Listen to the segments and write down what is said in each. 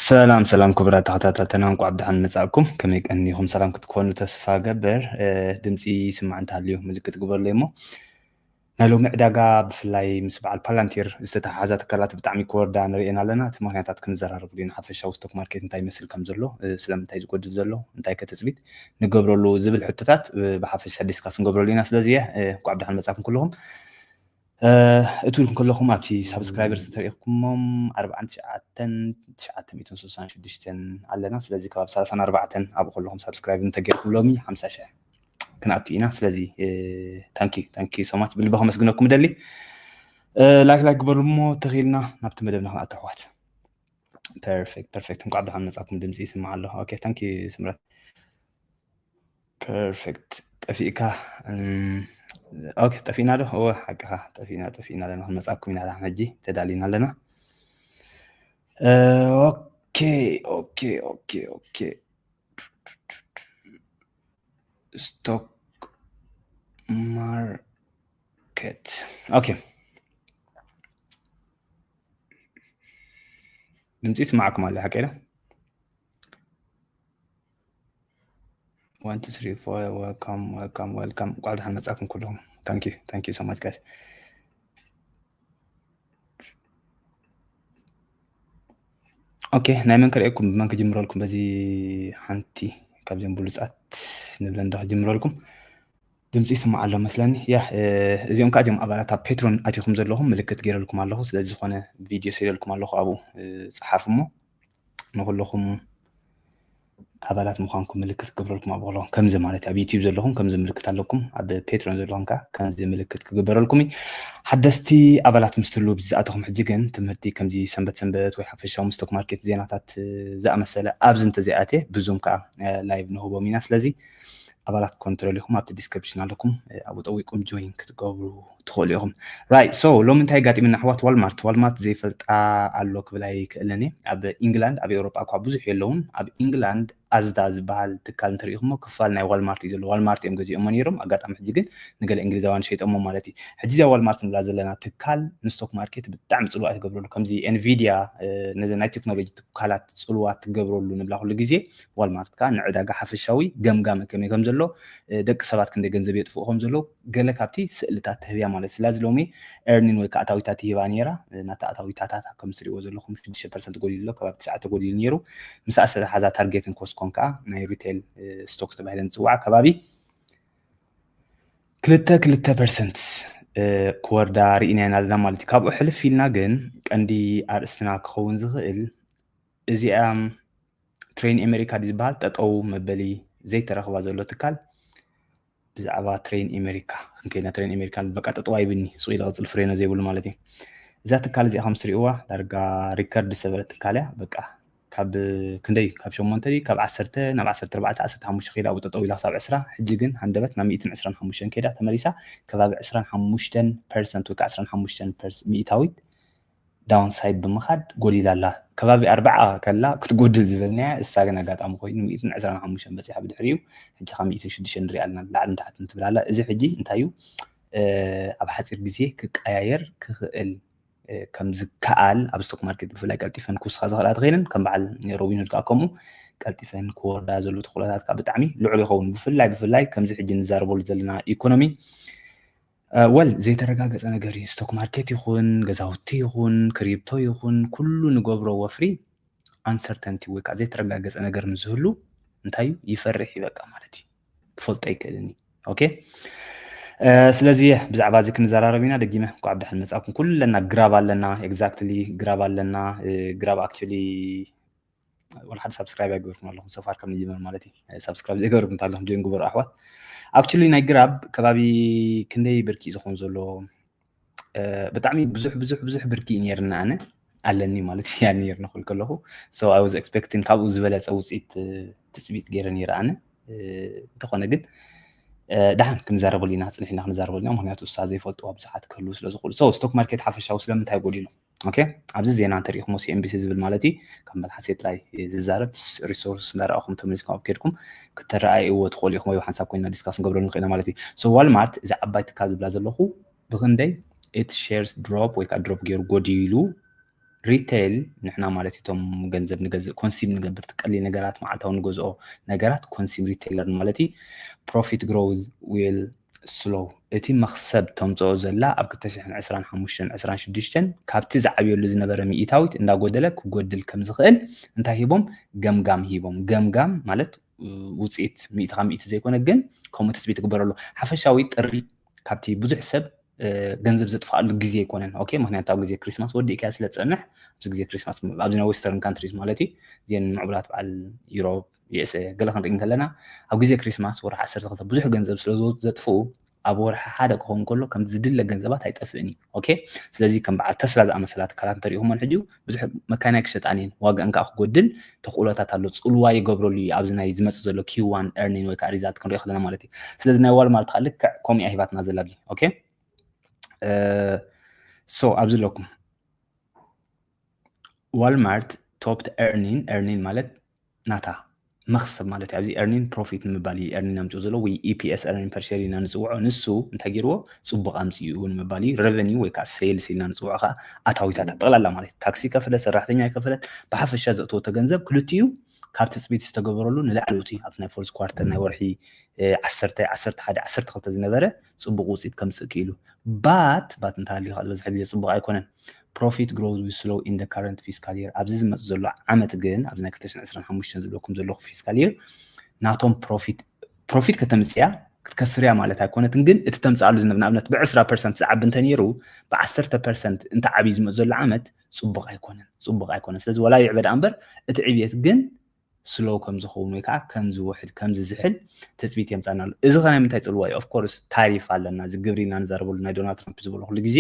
ሰላም ሰላም ክቡራት ተኸታተልትና፣ እንቋዕ ብደሓን መጻእኩም። ከመይ ቀኒኹም? ሰላም ክትኮኑ ተስፋ ገበር። ድምፂ ይስማዕ እንተሃልዩ ምልክት ግበርለይ እሞ፣ ናይ ሎሚ ዕዳጋ ብፍላይ ምስ በዓል ፓላንቲር ዝተተሓሓዛ ትካላት ብጣዕሚ ክወርዳ ንርእየን ኣለና። እቲ ምኽንያታት ክንዘራረብሉ ኢና። ሓፈሻዊ ስቶክ ማርኬት እንታይ ይመስል ከም ዘሎ፣ ስለምንታይ ዝጎድል ዘሎ፣ እንታይ ከ ትፅቢት ንገብረሉ ዝብል ሕቶታት ብሓፈሻ ዲስካስ ንገብረሉ ኢና። ስለዚ እንቋዕ ብደሓን መጻእኩም ኩልኹም። እትብሉ ከለኹም ኣብቲ ሳብስክራይበርስ ተሪእኩሞም ኣርባዓን ትሽዓተን ትሽዓተ ሚእትን ስሳን ሽዱሽተን ኣለና። ስለዚ ከባቢ ሰላሳን ኣርባዕተን ኣብኡ ከለኹም ሳብስክራይብ እንተገይርኩም ሎሚ ሓምሳ ሽሕ ክንኣቱ ኢና። ስለዚ ታንኪ ታንኪ ሶማች ብልቢ ከመስግነኩም እደሊ። ላይክ ላይክ ግበሩ እሞ ተኺልና ናብቲ መደብና ክንኣቱ ኣሕዋት። ፐርፌክት ፐርፌክት። እንኳዕ ብደሓን መጻኩም። ድምፂ ይስማዕ ኣሎ። ኦኬ ታንኪ ስምረት። ፐርፌክት። ጠፊእካ። ኦኬ ጠፊእና ዶ? እወ ሓቅኻ ጠፊእና ጠፊእና ኣለና። ክንመጻኩም ኢና ሕጂ ተዳሊና ኣለና። ኦኬ ኦኬ ኦኬ ኦኬ። ስቶክ ማርኬት። ኦኬ ድምፂ ይስማዓኩም ኣሎ ሓቀይ ዶ? One, two, three, four. Welcome, welcome, welcome. እንኳዕ ደሓን መጻኩም ኩልኩም። Thank you, thank you so much guys. ኦኬ ናይ መን ክርእየኩም? ብመን ክጅምረልኩም? በዚ ሓንቲ ካብዚኦም ብሉጻት ንብለን ዶ ክጅምረልኩም? ድምፂ ይስማዕ ኣሎ መስለኒ። ያ እዚኦም ከዓ እዚኦም ኣባላት ኣብ ፔትሮን ኣቲኹም ዘለኹም ምልክት ገይረልኩም ኣለኹ። ስለዚ ዝኾነ ቪድዮ ሰይደልኩም ኣለኹ ኣብኡ። ፀሓፉ እሞ ንኩለኹም ኣባላት ምዃንኩም ምልክት ክገብረልኩም ኣብ ከለኹም ከምዚ ማለት ኣብ ዩቲዩብ ዘለኹም ከምዚ ምልክት ኣለኩም፣ ኣብ ፔትሮን ዘለኹም ከዓ ከምዚ ምልክት ክግበረልኩም እዩ። ሓደስቲ ኣባላት ምስ ትህልዉ ብዚ ዝኣተኹም ሕጂ ግን ትምህርቲ ከምዚ ሰንበት ሰንበት ወይ ሓፈሻዊ ምስ ስቶክ ማርኬት ዜናታት ዝኣመሰለ ኣብዚ እንተዘይኣትየ ብዙም ከዓ ላይቭ ንህቦም ኢና። ስለዚ ኣባላት ኮንትሮል ኢኹም ኣብቲ ዲስክሪፕሽን ኣለኩም ኣብኡ ጠዊቁም ጆይን ክትገብሩ ትኽእሉ ኢኹም። ራይት ሶ ሎሚ እንታይ ኣጋጢምና ኣሕዋት? ዋልማርት ዋልማርት ዘይፈልጣ ኣሎ ክብል ኣይክእልን እየ። ኣብ ኢንግላንድ ኣብ ኤውሮጳ እኳ ብዙሕ የለውን። ኣብ ኢንግላንድ ኣዝዳ ዝበሃል ትካል እንተሪኢኹሞ ክፋል ናይ ዋልማርት እዩ ዘሎ። ዋልማርት እዮም ገዚኦሞ ነይሮም። ኣጋጣሚ ሕጂ ግን ንገለ እንግሊዛውያን ሸይጦሞ ማለት እዩ። ሕጂ እዚኣ ዋልማርት ንብላ ዘለና ትካል ንስቶክ ማርኬት ብጣዕሚ ፅልዋ ትገብረሉ። ከምዚ ኤንቪድያ ነዚ ናይ ቴክኖሎጂ ትካላት ፅልዋ ትገብረሉ ንብላ ኩሉ ግዜ ዋልማርት ከዓ ንዕዳጋ ሓፈሻዊ ገምጋመ ከመይ ከም ዘሎ ደቂ ሰባት ክንደይ ገንዘብ የጥፍኡ ከም ዘለዉ ገለ ካብቲ ስእልታት ተህብያ ማለት። ስለዚ ሎሚ ኤርኒን ወይ ከዓ ኣታዊታት ይህባ ነይራ። ናታ ኣታዊታታታ ከም ትሪእዎ ዘለኹም ሽዱሽተ ፐርሰንት ጎዲሉ ኣሎ፣ ከባቢ ትሽዓተ ጎዲሉ ነይሩ። ምስኣ ዝተተሓዛ ታርጌትን ኮስኮን ከዓ ናይ ሪቴል ስቶክስ ተባሂለን ዝፅዋዓ ከባቢ ክልተ ክልተ ፐርሰንት ክወርዳ ርኢናየን ኣለና ማለት እዩ። ካብኡ ሕልፍ ኢልና ግን ቀንዲ ኣርእስትና ክኸውን ዝኽእል እዚኣ ትሬን ኤሜሪካ ድዩ ዝበሃል ጠጠው መበሊ ዘይተረኽባ ዘሎ ትካል ብዛዕባ ትሬን ኤሜሪካ ክንከይና ትሬን ኤሜሪካ በቃ ጠጠው ኣይብኒ ሱቕ ኢለ ቅፅል ፍሬኖ ዘይብሉ ማለት እዩ። እዛ ትካል እዚኣ ከም ትሪእዋ ዳርጋ ሪከርድ ዝሰበረት ትካል እያ። በቃ ካብ ክንደይ ካብ ሸሞንተ ድዩ ካብ ዓሰርተ ናብ ዓሰርተ ኣርባዕተ ዓሰርተ ሓሙሽተ ከይዳ ኣብኡ ጠጠው ኢላ ክሳብ ዕስራ ሕጂ ግን ሃንደበት ናብ ሚእትን ዕስራን ሓሙሽተን ከይዳ ተመሊሳ ከባቢ ዕስራን ሓሙሽተን ፐርሰንት ወይ ከዓ ዕስራን ሓሙሽተን ሚእታዊት ዳውን ሳይድ ብምኻድ ጎዲላ ኣላ። ከባቢ ኣርብዓ ከላ ክትጎድል ዝበልናያ እሳ ግን ኣጋጣሚ ኮይኑ ሚእትን ዕስራን ሓሙሽተን በፂሓ ብድሕሪኡ ሕጂ ካብ ሚእትን ሽዱሽተን ንሪኣ ኣለና ላዕልን ታሕትን ትብል ኣላ። እዚ ሕጂ እንታይ እዩ ኣብ ሓፂር ግዜ ክቀያየር ክኽእል ከም ዝከኣል ኣብ ስቶክ ማርኬት ብፍላይ ቀልጢፈን ክውስኻ ዝኽእላ ተኸይነን ከም በዓል ሮቢንሁድ ከዓ ከምኡ ቀልጢፈን ክወርዳ ዘሎ ተኽእሎታት ከዓ ብጣዕሚ ልዑል ይኸውን። ብፍላይ ብፍላይ ከምዚ ሕጂ ንዛረበሉ ዘለና ኢኮኖሚ ወል ዘይተረጋገፀ ነገር እዩ። ስቶክ ማርኬት ይኹን ገዛውቲ ይኹን ክሪፕቶ ይኹን ኩሉ ንገብሮ ወፍሪ ኣንሰርተንቲ ወይ ከዓ ዘይተረጋገፀ ነገር ምስ ዝህሉ እንታይ እዩ ይፈርሕ እዩ በቃ ማለት እዩ። ክፈልጦ ኣይክእልን እዩ። ኦኬ ስለዚ ብዛዕባ እዚ ክንዘራረብ ኢና። ደጊመ እንኳዕ ብደሓን መፃእኩም። ኩለና ግራብ ኣለና። ኤግዛክትሊ ግራብ ኣለና። ግራብ ኣክቹሊ ወላ ሓደ ሳብስክራይብ ኣይገበርኩም ኣለኹም ሰፋር ካብ ንጅመር ማለት እዩ። ሳብስክራይብ ዘይገበርኩም እንተለኹም ጆይን ግበሩ ኣሕዋት። ኣክቹሊ ናይ ግራብ ከባቢ ክንደይ ብርኪ እዩ ዝኸውን ዘሎ? ብጣዕሚ ብዙሕ ብዙሕ ብዙሕ ብርኪ እዩ ነይርና ኣነ ኣለኒ ማለት እያ ነይርኒ ክብል ከለኹ so I was expecting ካብኡ ዝበለፀ ውፅኢት ትፅቢት ገይረ ነይረ ኣነ። እንተኾነ ግን ደሓን ክንዛረበሉ ኢና፣ ፅንሕ ኢልና ክንዛረበሉ ኢና። ምክንያቱ እሳ ዘይፈልጥዋ ብዙሓት ክህልዉ ስለ ዝኽእሉ። So ስቶክ ማርኬት ሓፈሻዊ ስለምንታይ ጎዲሉ? ኦኬ ኣብዚ ዜና እንተሪኢኹሞ ሲኤንቢሲ ዝብል ማለት እዩ ካብ መልሓሰይ ጥራይ ዝዛረብ ሪሶርስ እንዳረኣኹም ተመሊስኩም ኣብ ከድኩም ክተረኣይዎ ትኽእሉ ኢኹም ወይ ሓንሳብ ኮይና ዲስካስ ንገብረሉ ንኽእልና ማለት እዩ። So ዋልማርት እዚ ዓባይ ትካል ዝብላ ዘለኹ ብክንደይ እቲ ሼርስ ድሮፕ ወይ ከዓ ድሮፕ ገይሩ ጎዲሉ retail ንሕና ማለት እቶም ገንዘብ ንገዝእ consume ንገብር ቀሊል ነገራት መዓልታዊ ንገዝኦ ነገራት consume retailer ማለት እዩ። Profit growth will slow እቲ መኽሰብ ተምፅኦ ዘላ ኣብ ክልተ ሽሕን ዕስራን ሓሙሽተን ዕስራን ሽዱሽተን ካብቲ ዝዓብየሉ ዝነበረ ሚእታዊት እንዳጎደለ ክጎድል ከም ዝኽእል እንታይ ሂቦም ገምጋም ሂቦም ገምጋም ማለት ውፅኢት ሚእቲ ካብ ሚእቲ ዘይኮነ ግን ከምኡ ትፅቢት ትግበረሉ ሓፈሻዊ ጥሪ ካብቲ ብዙሕ ሰብ ገንዘብ ዘጥፍኣሉ ግዜ ኣይኮነን ኦኬ ምክንያቱ ኣብ ግዜ ክሪስማስ ወዲእካያ ስለ ትፀንሕ ኣብዚ ግዜ ክሪስማስ ኣብዚ ናይ western countries ማለት እዩ እዚን ምዕቡላት በዓል ዩሮብ USA ገለ ክንርኢ እንከለና ኣብ ግዜ ክሪስማስ ወርሒ ዓሰርተ ክልተ ብዙሕ ገንዘብ ስለ ዘጥፍኡ ኣብ ወርሒ ሓደ ክኸውን ከሎ ከም ዝድለ ገንዘባት ኣይጠፍእን እዩ ኦኬ ስለዚ ከም በዓል ተስላ ዝኣመሰላ ትካላት እንተሪኢኹሞን ሕጂ ብዙሕ መካይና ክሸጣን እየን ዋጋን ከዓ ክጎድል ተኽእሎታት ኣሎ ፅልዋ ይገብረሉ እዩ ኣብዚ ናይ ዝመፅእ ዘሎ Q one earning ወይ ከዓ result ክንሪኦ ከለና ማለት እዩ ስለዚ ናይ ዋልማርት ከዓ ልክዕ ከምኡ እያ ሂባትና ዘላ ኣብዚ ኦኬ so ኣብዚ ኣለኩም ዋልማርት topped earning earning ማለት ናታ መኽሰብ ማለት ኣብዚ earning profit ንምባል እዩ earning ኣምፅኡ ዘሎ ወይ EPS earning per share ኢና ንፅውዖ ንሱ እንታይ ገይርዎ ፅቡቕ ኣምፅኡ ንምባል እዩ revenue ወይ ከዓ sales ኢልና ንፅውዖ ከዓ ኣታዊታት ጠቕላላ ማለት ታክሲ ከፍለ ሰራሕተኛ ይከፍለት ብሓፈሻ ዘእተወቶ ገንዘብ ክልቲኡ ካብ ትፅቢት ዝተገበረሉ ንላዕሊ ውፅእ ኣብቲ ናይ first quarter ናይ ወርሒ ዓሰርተ ዓሰርተ ሓደ ዓሰርተ ክልተ ዝነበረ ፅቡቕ ውፅኢት ከምፅእ ክኢሉ but but እንተሃልዩ ዝበዝሐ ግዜ ፅቡቕ ኣይኮነን profit growth will slow in the current fiscal year ኣብዚ ዝመፅ ዘሎ ዓመት ግን ኣብዚ ናይ ክልተ ሽሕን ዕስራን ሓሙሽተን ዝብለኩም ዘለኹ fiscal year ናቶም profit profit ከተምፅያ ክትከስርያ ማለት ኣይኮነትን ግን እቲ ተምፅኣሉ ዝነብ ንኣብነት ብ ዕስራ percent ዝዓቢ እንተነይሩ ብ ዓሰርተ percent እንተ ዓብዩ ዝመፅ ዘሎ ዓመት ፅቡቕ ኣይኮነን ፅቡቕ ኣይኮነን ስለዚ ወላ ይዕበ ደኣ እምበር እቲ ዕብየት ግን slow ከም ዝኸውን ወይ ከዓ ከም ዝውሕድ ከም ዝዝሕል ትፅቢት የምፃና ኣሎ እዚ ከናይ ምንታይ ፅልዋ እዩ of course ታሪፍ ኣለና እዚ ግብሪ ኢልና ንዛረበሉ ናይ ዶናልድ ትራምፕ ዝበሎ ኩሉ ግዜ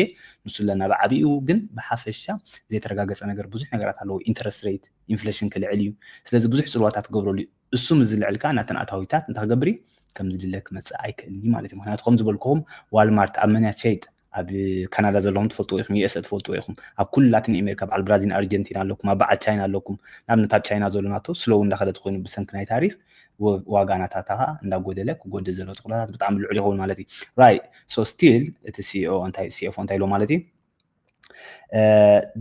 ንሱ ኣለና ብዓብኡ ግን ብሓፈሻ ዘይተረጋገፀ ነገር ብዙሕ ነገራት ኣለዎ interest rate inflation ክልዕል እዩ ስለዚ ብዙሕ ፅልዋታት ክገብረሉ እዩ እሱ ምስ ዝልዕል ከዓ ናተን ኣታዊታት እንታይ ክገብር እዩ ከም ዝድለ ክመፅእ ኣይክእልን እዩ ማለት እዩ ምክንያቱ ከም ዝበልኩኹም ዋልማርት ኣብ መን እያ ትሸይጥ ኣብ ካናዳ ዘለኹም ትፈልጥዎ ኢኹም US ትፈልጥዎ ኢኹም ኣብ ኩሉ ላቲን ኣሜሪካ በዓል ብራዚል ኣርጀንቲና ኣለኩም ኣብ በዓል ቻይና ኣለኩም ንኣብነት ኣብ ቻይና ዘሎ ናቶ slow እንዳኸደ ተኮይኑ ብሰንኪ ናይ ታሪፍ ዋጋ ናታታ ከዓ እንዳጎደለ ክጎድል ዘሎ ተኽእሎታት ብጣዕሚ ልዑል ይኸውን ማለት እዩ right so still እቲ CEO እንታይ CFO እንታይ ኢሎ ማለት እዩ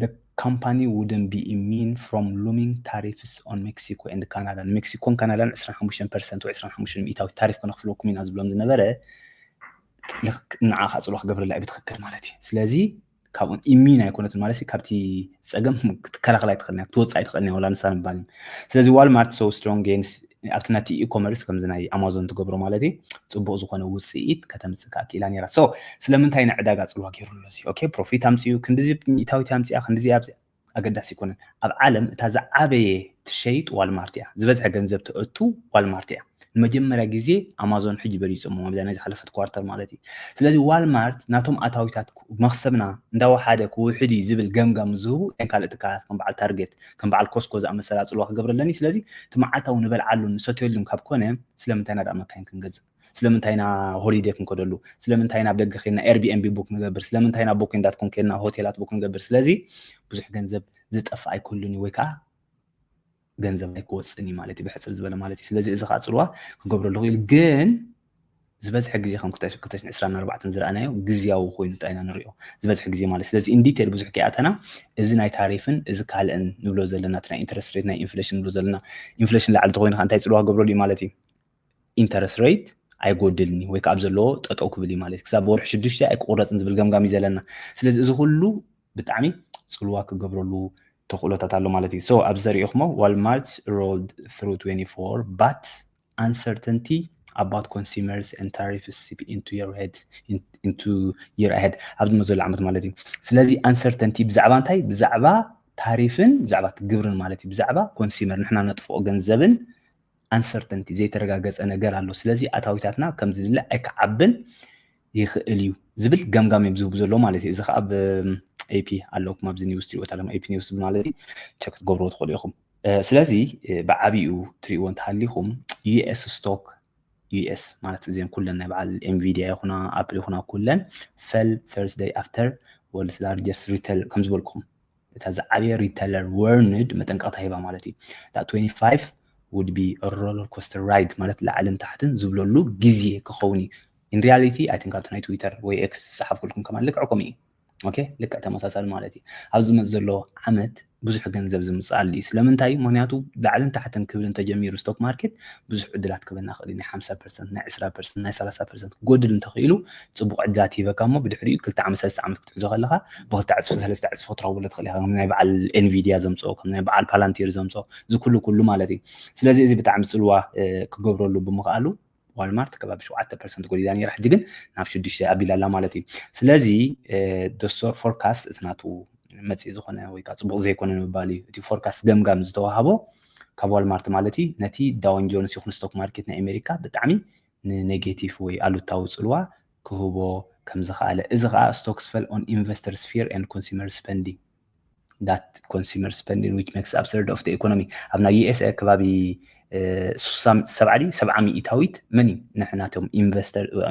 the company wouldn't be immune from looming tariffs on Mexico and Canada ንሜክሲኮን ካናዳን ዕስራን ሓሙሽተን percent ወይ ዕስራን ሓሙሽተን ሚእታዊ ታሪፍ ከነኽፍለኩም ኢና ዝብሎም ዝነበረ ንዓኻ ፅልዋ ክገብረላ እዩ ብትክክል ማለት እዩ ስለዚ ካብኡ immune ኣይኮነትን ማለት ካብቲ ፀገም ክትከላኸል ኣይትኽእልን ክትወፅእ ኣይትኽእልን ወላ ንሳ ንባል ስለዚ ዋልማርት so strong gains ኣብቲ ነቲ e-commerce ከምዚ ናይ ኣማዞን ትገብሮ ማለት እዩ ፅቡቅ ዝኾነ ውፅኢት ከተምፅእ ከዓ ክኢላ ነራ so ስለምንታይ ንዕዳጋ ፅልዋ ገይሩ ኣሎ ኦኬ profit ኣምፅኡ ክንዲዚ ሚእታዊት ኣምፅኣ ክንዲዚ ኣብዚ ኣገዳሲ ኣይኮነን ኣብ ዓለም እታ ዝዓበየ ትሸይጥ ዋልማርት እያ ዝበዝሐ ገንዘብ ተእቱ ዋልማርት እያ ንመጀመርያ ግዜ ኣማዞን ሕጂ በሊፆሞ ኣብዛ ናይ ዝሓለፈት quarter ማለት እዩ ስለዚ ዋልማርት ናቶም ኣታዊታት መክሰብና እንዳወሓደ ክውሕድ እዩ ዝብል ገምጋም ዝህቡ እተን ካልእ ትካላት ከም በዓል ታርጌት ከም በዓል ኮስኮ ዝኣመሰላ ፅልዋ ክገብረለኒ ስለዚ እቲ መዓልታዊ ንበልዓሉን ንሰትየሉን ካብ ኮነ ስለምንታይ ኢና ደኣ መካይን ክንገዝእ ስለምንታይ ኢና holiday ክንከደሉ ስለምንታይ ኢና ኣብ ደገ ኬድና Airbnb book ንገብር ስለምንታይ ኢና booking dot com ኬድና ሆቴላት book ንገብር ስለዚ ብዙሕ ገንዘብ ዝጠፍእ ኣይክህሉን እዩ ወይ ከዓ ገንዘብ ኣይክወፅን እዩ ማለት እዩ ብሕፅር ዝበለ ማለት እዩ ስለዚ እዚ ከዓ ፅልዋ ክገብረሉ ክእል ግን ዝበዝሐ ግዜ ከም ክልተ ሽሕን ዕስራን ኣርባዕተን ዝረኣናዮ ግዝያዊ ኮይኑ ጥራይ ኢና ንሪኦ ዝበዝሐ ግዜ ማለት ስለዚ in detail ብዙሕ ከይኣተና እዚ ናይ ታሪፍን እዚ ካልእን ንብሎ ዘለና እቲ ናይ interest rate ናይ inflation ንብሎ ዘለና inflation ላዕሊ ተኮይኑ ከዓ እንታይ ፅልዋ ክገብረሉ እዩ ማለት እዩ interest rate ኣይጎድልን እዩ ወይ ከዓ ኣብ ዘለዎ ጠጠው ክብል እዩ ማለት እዩ ክሳብ ብወርሒ ሽዱሽተ ኣይክቁረፅን ዝብል ገምጋም እዩ ዘለና ስለዚ እዚ ኩሉ ብጣዕሚ ፅልዋ ክገብረሉ ተኽእሎታት ኣሎ ማለት እዩ so ኣብዚ ተሪኢኹሞ Walmart rolled through twenty-four but uncertainty about consumers and tariffs seep into your head into year ahead ኣብዚ መዘሉ ዓመት ማለት እዩ ስለዚ uncertainty ብዛዕባ እንታይ ብዛዕባ ታሪፍን ብዛዕባ ግብርን ማለት እዩ ብዛዕባ consumer ንሕና ነጥፍኦ ገንዘብን uncertainty ዘይተረጋገፀ ነገር ኣሎ ስለዚ ኣታዊታትና ከም ዝድለ ኣይክዓብን ይኽእል እዩ ዝብል ገምጋም እዮም ዝህቡ ዘለዎ ማለት እዩ እዚ ከዓ ብ AP ኣለኩም ኣብዚ news ትሪእዎ ኣለኩም AP news ዝብል ማለት እዩ check ክትገብርዎ ትኽእሉ ኢኹም ስለዚ ብዓብኡ ትሪእዎ እንተሃሊኹም US stock US ማለት እዚን ኩለን ናይ በዓል Nvidia ይኹና Apple ይኹና ኩለን fell Thursday after world's largest retail ከም ዝበልኩም እታ ዝዓበየ retailer warned መጠንቀቕታ ሂባ ማለት እዩ that twenty-five would be a roller coaster ride ማለት ላዕልን ታሕትን ዝብለሉ ግዜ ክኸውን እዩ in reality I think ኣብቲ ናይ Twitter ወይ X ዝፀሓፍኩልኩም ከማን ልክዕ ከምኡ እዩ okay? ልክዕ ተመሳሳሊ ማለት እዩ። ኣብ ዝመፅ ዘሎ ዓመት ብዙሕ ገንዘብ ዝምፅኣሉ እዩ። ስለምንታይ እዩ? ምክንያቱ ላዕልን ታሕትን ክብል እንተጀሚሩ ስቶክ ማርኬት ብዙሕ ዕድላት ክበና ክእል እዩ። ናይ ሓምሳ ፐርሰንት፣ ናይ ዕስራ ፐርሰንት፣ ናይ ሰላሳ ፐርሰንት ክጎድል እንተኽኢሉ ፅቡቕ ዕድላት ይህበካ እሞ ብድሕሪኡ ክልተ ዓመት ሰለስተ ዓመት ክትሕዞ ከለካ ብክልተ ዕፅፊ ሰለስተ ዕፅፊ ክትረክበሉ ትኽእል ኢኻ። ከም ናይ በዓል ኤንቪድያ ዘምፅኦ፣ ከም ናይ በዓል ፓላንቲር ዘምፅኦ፣ እዚ ኩሉ ኩሉ ማለት እዩ። ስለዚ እዚ ብጣዕሚ ፅልዋ ክገብረሉ ብምኽኣሉ ዋልማርት ከባቢ ሸውዓተ ፐርሰንት ጎዲላ ነይራ፣ ሕጂ ግን ናብ ሽዱሽተ ኣቢላ ኣላ ማለት እዩ። ስለዚ ዶሶር ፎርካስት እቲ ናቱ መፅኢ ዝኾነ ወይ ከዓ ፅቡቕ ዘይኮነ ንምባል እዩ። እቲ ፎርካስት ገምጋም ዝተዋሃቦ ካብ ዋልማርት ማለት እዩ ነቲ ዳውን ጆንስ ይኹን ስቶክ ማርኬት ናይ ኣሜሪካ ብጣዕሚ ንኔጌቲቭ ወይ ኣሉታዊ ፅልዋ ክህቦ ከምዝኸኣለ፣ እዚ ከዓ stocks fell on investors fear and consumer spending that consumer spending which makes absurd of the economy። ኣብ ናይ ዩ ኤስ ኤ ከባቢ ሰብዓ ሰብዓ ሚኢታዊት መን እዩ? ንሕናቶም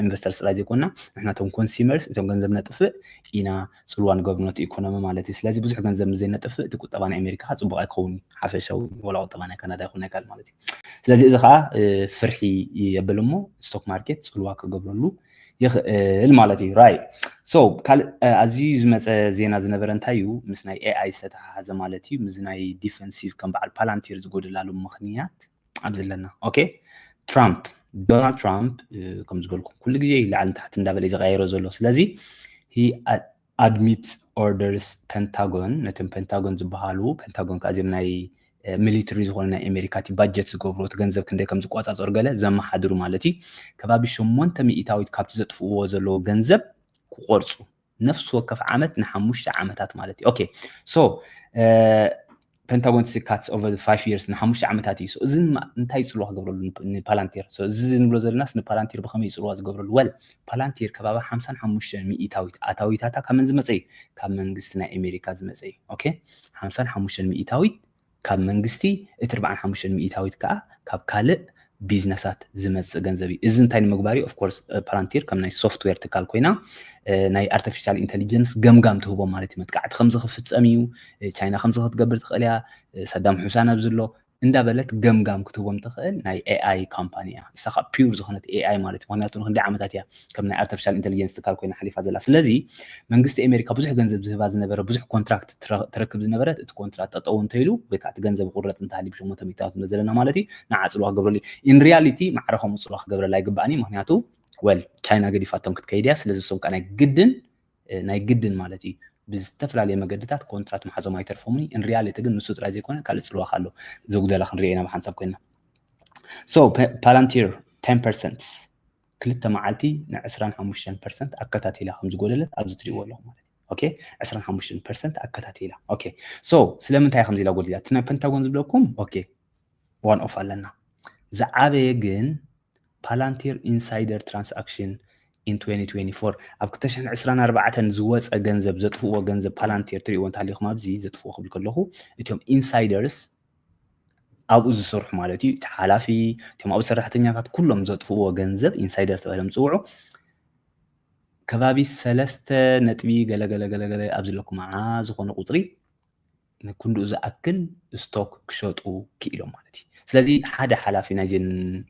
ኢንቨስተርስ ጥራይ ዘይኮንና ንሕናቶም ኮንሱመርስ እቶም ገንዘብ ነጥፍእ ኢና ፅልዋ ንገብር ነቲ ኢኮኖሚ ማለት እዩ። ስለዚ ብዙሕ ገንዘብ ምስ ዘይነጥፍእ እቲ ቁጠባ ናይ ኣሜሪካ ከዓ ፅቡቕ ኣይክኸውን እዩ። ሓፈሻዊ ወላ ቁጠባ ናይ ካናዳ ይኹን ናይ ካልእ ማለት እዩ። ስለዚ እዚ ከዓ ፍርሒ የብል እሞ ስቶክ ማርኬት ፅልዋ ክገብረሉ ይኽእል ማለት እዩ። Right so ካልእ ኣዝዩ ዝመፀ ዜና ዝነበረ እንታይ እዩ? ምስ ናይ ኤ ኣይ ዝተተሓሓዘ ማለት እዩ። ምስ ናይ ዲፈንሲቭ ከም በዓል ፓላንቲር ዝጎደላሉ ምኽንያት ኣብዚ ኣለና። Okay ትራምፕ ዶናልድ ትራምፕ ከም ዝበልኩም ኩሉ ግዜ እዩ ላዕሊ ንታሕቲ እንዳበለ እዩ ዝቀያይሮ ዘሎ። ስለዚ admit orders ፔንታጎን ነቶም ፔንታጎን ዝበሃሉ ፔንታጎን ከዚም ናይ ሚሊተሪ ዝኾነ ናይ ኣሜሪካ እቲ ባጀት ዝገብሩ እቲ ገንዘብ ክንደይ ከም ዝቆፃፀሩ ገለ ዘመሓድሩ ማለት እዩ። ከባቢ ሸሞንተ ሚኢታዊት ካብቲ ዘጥፍእዎ ዘለዎ ገንዘብ ክቆርፁ ነፍሲ ወከፍ ዓመት ንሓሙሽተ ዓመታት ማለት እዩ። Okay so ፔንታጎን ካትስ ኦቨር ፋይቭ ይርስ ንሓሙሽተ ዓመታት እዩ። እዚ እንታይ ፅልዋ ክገብረሉ ንፓላንቲር? እዚ ንብሎ ዘለናስ ንፓላንቲር ብከመይ ፅልዋ ዝገብረሉ? ወል ፓላንቲር ከባቢ ሓምሳን ሓሙሽተን ሚኢታዊት ኣታዊታታ ካብ መን ዝመፀ እዩ? ካብ መንግስቲ ናይ ኣሜሪካ ዝመፀ እዩ። Okay ሓምሳን ሓሙሽተን ሚኢታዊት ካብ መንግስቲ፣ እቲ ኣርባዓን ሓሙሽተን ሚኢታዊት ከዓ ካብ ካልእ ቢዝነሳት ዝመፅእ ገንዘብ እዩ። እዚ እንታይ ንምግባር እዩ? Of course ፓላንቲር ከም ናይ ሶፍትዌር ትካል ኮይና ናይ ኣርቲፊሻል ኢንቴሊጀንስ ገምጋም ትህቦም ማለት እዩ። መጥቃዕቲ ከምዚ ክፍፀም እዩ፣ ቻይና ከምዚ ክትገብር ትኽእል እያ፣ ሳዳም ሑሳን ኣብዚ ኣሎ እንዳበለት ገምጋም ክትህቦም ትኽእል ናይ ኤ ኣይ ካምፓኒ እያ። ንሳ ከዓ ፒውር ዝኾነት ኤ ኣይ ማለት እዩ። ምክንያቱ ንክንደይ ዓመታት እያ ከም ናይ ኣርቲፊሻል ኢንቴሊጀንስ ትካል ኮይና ሓሊፋ ዘላ። ስለዚ መንግስቲ ኣሜሪካ ብዙሕ ገንዘብ ዝህባ ዝነበረ ብዙሕ ኮንትራክት ትረክብ ዝነበረት እቲ ኮንትራት ጠጠው እንተኢሉ ወይ ከዓ እቲ ገንዘብ ይቁረፅ እንተሃልዩ ብሸሞንተ ሚእታዊት ዘለና ማለት እዩ ንዓ ፅልዋ ክገብረሉ ኢን ሪያሊቲ ማዕረ ከምኡ ፅልዋ ክገብረላ ኣይግባእን እዩ። ምክንያቱ ወል ቻይና ገዲፋቶም ክትከይድ እያ። ስለዚ እሶም ከዓ ናይ ግድን ናይ ግድን ማለት እዩ ብዝተፈላለየ መገድታት ኮንትራት መሓዞም ኣይተርፎምን። ኢን ሪያሊቲ ግን ንሱ ጥራይ ዘይኮነ ካልእ ፅልዋ ኣሎ። ዘጉደላ ክንሪኦ ኢና ብሓንሳብ ኮይና። So ፓላንቲር ቴን ፐርሰንት ክልተ መዓልቲ ን ዕስራን ሓሙሽተን ፐርሰንት ኣከታቲላ ከም ዝጎደለት ኣብዚ ትሪእዎ ኣለኹም ማለት እዩ። Okay ዕስራን ሓሙሽተን ፐርሰንት ኣከታቲላ። Okay so ስለምንታይ ከምዚ ኢላ ጎዲላ? እቲ ናይ ፔንታጎን ዝብለኩም okay ዋን ኦፍ ኣለና። ዝዓበየ ግን ፓላንቲር ኢንሳይደር ትራንስኣክሽን ኢን ትወንቲ ትወንቲ ፎር ኣብ ክልተ ሽሕን ዕስራን ኣርባዕተን ዝወፀ ገንዘብ ዘጥፍእዎ ገንዘብ ፓላንቲር ትሪእዎ እንተሃሊኹም ኣብዚ ዘጥፍእዎ ክብል ከለኹ እቶም ኢንሳይደርስ ኣብኡ ዝሰርሑ ማለት እዩ። እቲ ሓላፊ እቶም ኣብኡ ሰራሕተኛታት ኩሎም ዘጥፍእዎ ገንዘብ ኢንሳይደር ተባሂሎም ዝፅውዑ ከባቢ ሰለስተ ነጥቢ ገለገለገለገለ ኣብ ዘለኩም መዓ ዝኾነ ቁፅሪ ንክንድኡ ዝኣክል ስቶክ ክሸጡ ክኢሎም ማለት እዩ። ስለዚ ሓደ ሓላፊ ናይዘን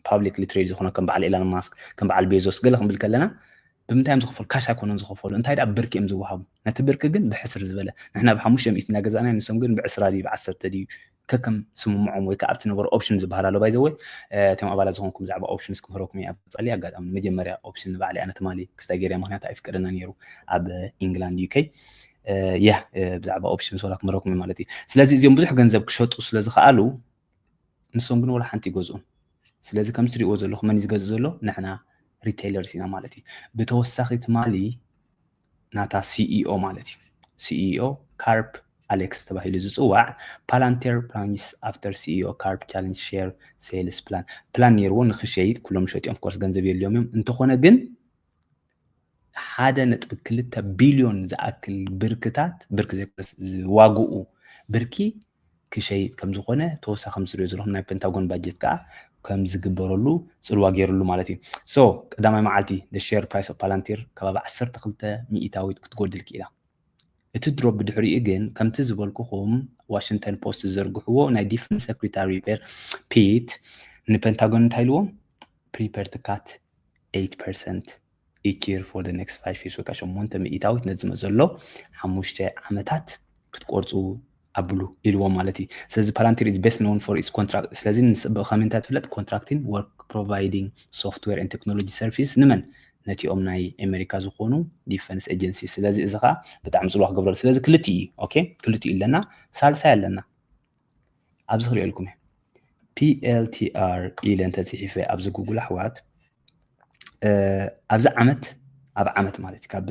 ፓብሊክሊ ትሬድ ዝኾነ ከም በዓል ኤላን ማስክ ከም በዓል ቤዞስ ገለ ክንብል ከለና ብምንታይ እዮም ዝኸፈሉ? ካሽ ኣይኮነን ዝኸፈሉ። እንታይ ደኣ ብርኪ እዮም ዝወሃቡ። ነቲ ብርኪ ግን ብሕስር ዝበለ ንሕና ብሓሙሽተ ሚእቲ እናገዛእና ንሶም ግን ብዕስራ ድዩ ብዓሰርተ ድዩ ከከም ስምምዖም ወይ ከዓ ኣብቲ ነበረ ኦፕሽን ዝበሃል ኣሎ። ባይዘወይ እቶም ኣባላት ዝኾንኩም ብዛዕባ ኦፕሽንስ ክምህረኩም እየ ኣብ ቀፃሊ ኣጋጣሚ። መጀመርያ ኦፕሽን ንባዕሊ ኣነ ትማሊ ክስታይ ገይረ ምክንያቱ ኣይፍቀደና ነይሩ ኣብ ኢንግላንድ ዩ ኬ ያ ብዛዕባ ኦፕሽንስ ወላ ክምህረኩም እየ ማለት እዩ። ስለዚ እዚኦም ብዙሕ ገንዘብ ክሸጡ ስለዝኸኣሉ ንሶም ግን ወላ ሓንቲ ይገዝኡን። ስለዚ ከም ትሪእዎ ዘለኹም መን እዩ ዝገዝእ ዘሎ? ንሕና ሪቴይለርስ ኢና ማለት እዩ። ብተወሳኺ ትማሊ ናታ ሲኢኦ ማለት እዩ። ሲኢኦ ካርፕ ኣሌክስ ተባሂሉ ዝፅዋዕ ፓላንቴር ፕላንስ ኣፍተር ሲኢኦ ካርፕ ቻሌንጅ ሼር ሴልስ ፕላን ፕላን ነይርዎ ንክሸይጥ ኩሎም ሸጢኦም ኦፍኮርስ ገንዘብ የድልዮም እዮም። እንተኾነ ግን ሓደ ነጥቢ ክልተ ቢልዮን ዝኣክል ብርክታት ብርኪ ዘይኮነስ ዋግኡ ብርኪ ክሸይጥ ከምዝኾነ ተወሳኺ ከም ዝሪኦ ዘለኹም ናይ ፔንታጎን ባጀት ከዓ ከም ዝግበረሉ ፅልዋ ገይሩሉ ማለት እዩ። So ቀዳማይ መዓልቲ the share price of Palantir ከባቢ ዓሰርተ ክልተ ሚእታዊት ክትጎድል ክኢላ። እቲ ድሮፕ ብድሕሪኡ ግን ከምቲ ዝበልኩኹም ዋሽንግተን ፖስት ዝዘርግሕዎ ናይ ዲፈንስ ሴክሬታሪ ፒት ንፔንታጎን እንታይ ኢልዎ? Prepare to cut eight percent each year for the next five years፣ ወይ ከዓ ሸሞንተ ሚእታዊት ነዚ ዝመፅ ዘሎ ሓሙሽተ ዓመታት ክትቆርፁ ኣብሉ ኢልዎም ማለት እዩ። ስለዚ Palantir is best known for its contract። ስለዚ ንስብእ ከመይ እንታይ ትፍለጥ? Contracting work, providing software and technology service ንመን? ነቲኦም ናይ ኣሜሪካ ዝኾኑ ዲፈንስ ኤጀንሲ። ስለዚ እዚ ከዓ ብጣዕሚ ፅልዋ ክገብረሉ። ስለዚ ክልቲ እዩ። ኦኬ፣ ክልቲ እዩ ኣለና። ሳልሳይ ኣለና፣ ኣብዚ ክሪኦ ኢልኩም እየ። P L T R ኢለ እንተፅሒፈ ኣብዚ ጉግል ኣሕዋት፣ ኣብዚ ዓመት፣ ኣብ ዓመት ማለት እዩ፣ ካብ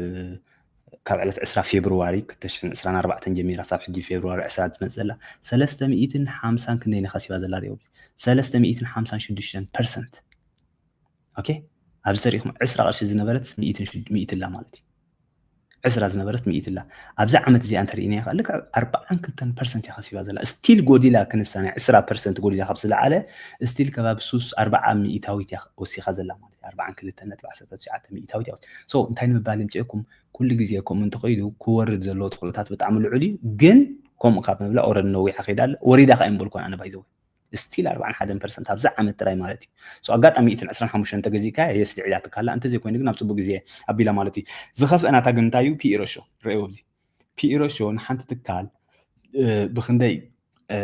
ካብ ዕለት ዕስራ ፌብርዋሪ ክልተ ሽሕን ዕስራን ኣርባዕተን ጀሚራ ሳብ ሕጂ ፌብርዋሪ ዕስራ ዝመፅእ ዘላ ሰለስተ ሚእትን ሓምሳን ክንደይ ነኻሲባ ዘላ ሪኦ። ሰለስተ ሚእትን ሓምሳን ሽዱሽተን ፐርሰንት። ኦኬ፣ ኣብዚ ተሪኢኹም ዕስራ ቅርሺ ዝነበረት ሚእትን ሽድ- ሚእቲ ኣላ ማለት እዩ። ዕስራ ዝነበረት ሚእቲ ኣላ። ኣብዚ ዓመት እዚኣ እንተሪእናያ ከዓ ልክዕ ኣርባዓን ክልተን ፐርሰንት እያ ከሲባ ዘላ። ስቲል ጎዲላ ክንሳ ናይ ዕስራ ፐርሰንት ጎዲላ ካብ ዝለዓለ ስቲል ከባቢ ሱስ ኣርባዓ ሚእታዊት እያ ወሲኻ ዘላ ማለት እዩ። ኣርባዓን ክልተን ነጥቢ ዓሰርተ ትሽዓተ ሚእታዊት እያ። So እንታይ ንምባል ይምፅእኩም? ኩሉ ግዜ ከምኡ እንተኸይዱ ክወርድ ዘለዎ ተኽእሎታት ብጣዕሚ ልዑል እዩ። ግን ከምኡ ካብ ምብላ ኦረድ ነዊሓ ከይዳ ኣለ ወሪዳ ከዓ ይምበልኩን ኣነ ባይዘወ ስቲል ኣርባዓን ሓደን ፐርሰንት ኣብዚ ዓመት ጥራይ ማለት እዩ። So ኣጋጣሚ ሚእትን ዕስራን ሓሙሽተን እንተገዚእካ የስ ልዒላ ትካላ እንተዘይኮይኑ ግን ኣብ ፅቡቅ ግዜ ኣቢላ ማለት እዩ። ዝኸፍአ ናታ ግን እንታይ እዩ? ፒኢ ረሾ ርአዮ ኣብዚ ፒኢ ረሾ ንሓንቲ ትካል እ፣ ብክንደይ እ፣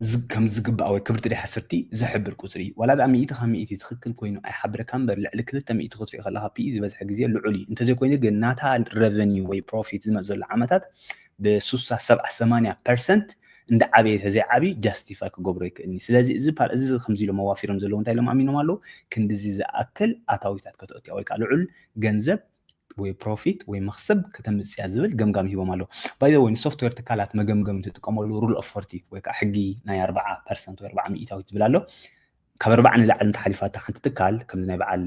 ዝ- ከም ዝግባእ ወይ ክብርቲ ዲያ ሓስርቲ ዝሕብር ቁፅሪ እዩ። ዋላ ደኣ ሚእቲ ካብ ሚእቲ ትኽክል ኮይኑ ኣይሓብረካ እምበር ልዕሊ ክልተ ሚእቲ ክትሪኦ ከለካ ፒኢ ዝበዝሐ ግዜ ልዑል እዩ። እንተዘይኮይኑ ግን ናታ ረቨኒዩ ወይ ፕሮፊት ዝመፅ ዘሎ ዓመታት ብሱሳ ሰብዓ ሰማንያ ፐርሰንት እንዳ ዓበየ ተዘይዓብዩ ጃስቲፋይ ክገብሮ ይክእልኒ። ስለዚ እዚ ፓር- እዚ ከምዚ ኢሎም ኣዋፊሮም ዘለዉ እንታይ ኢሎም ኣሚኖም ኣለዉ? ክንድዚ ዝኣክል ኣታዊታት ከተእትያ ወይ ከዓ ልዑል ገንዘብ ወይ ፕሮፊት ወይ መኽሰብ ከተምፅያ ዝብል ገምጋም ሂቦም ኣለዉ። ባይ ወይ ንሶፍትዌር ትካላት መገምገም ትጥቀመሉ ሩል ኦፍ ፎርቲ ወይ ከዓ ሕጊ ናይ ኣርባዓ ፐርሰንት ወይ ኣርባዓ ሚእታዊት ዝብል ኣሎ። ካብ ኣርባዓ ንላዕሊ እንተሓሊፋታ ሓንቲ ትካል ከምዚ ናይ በዓል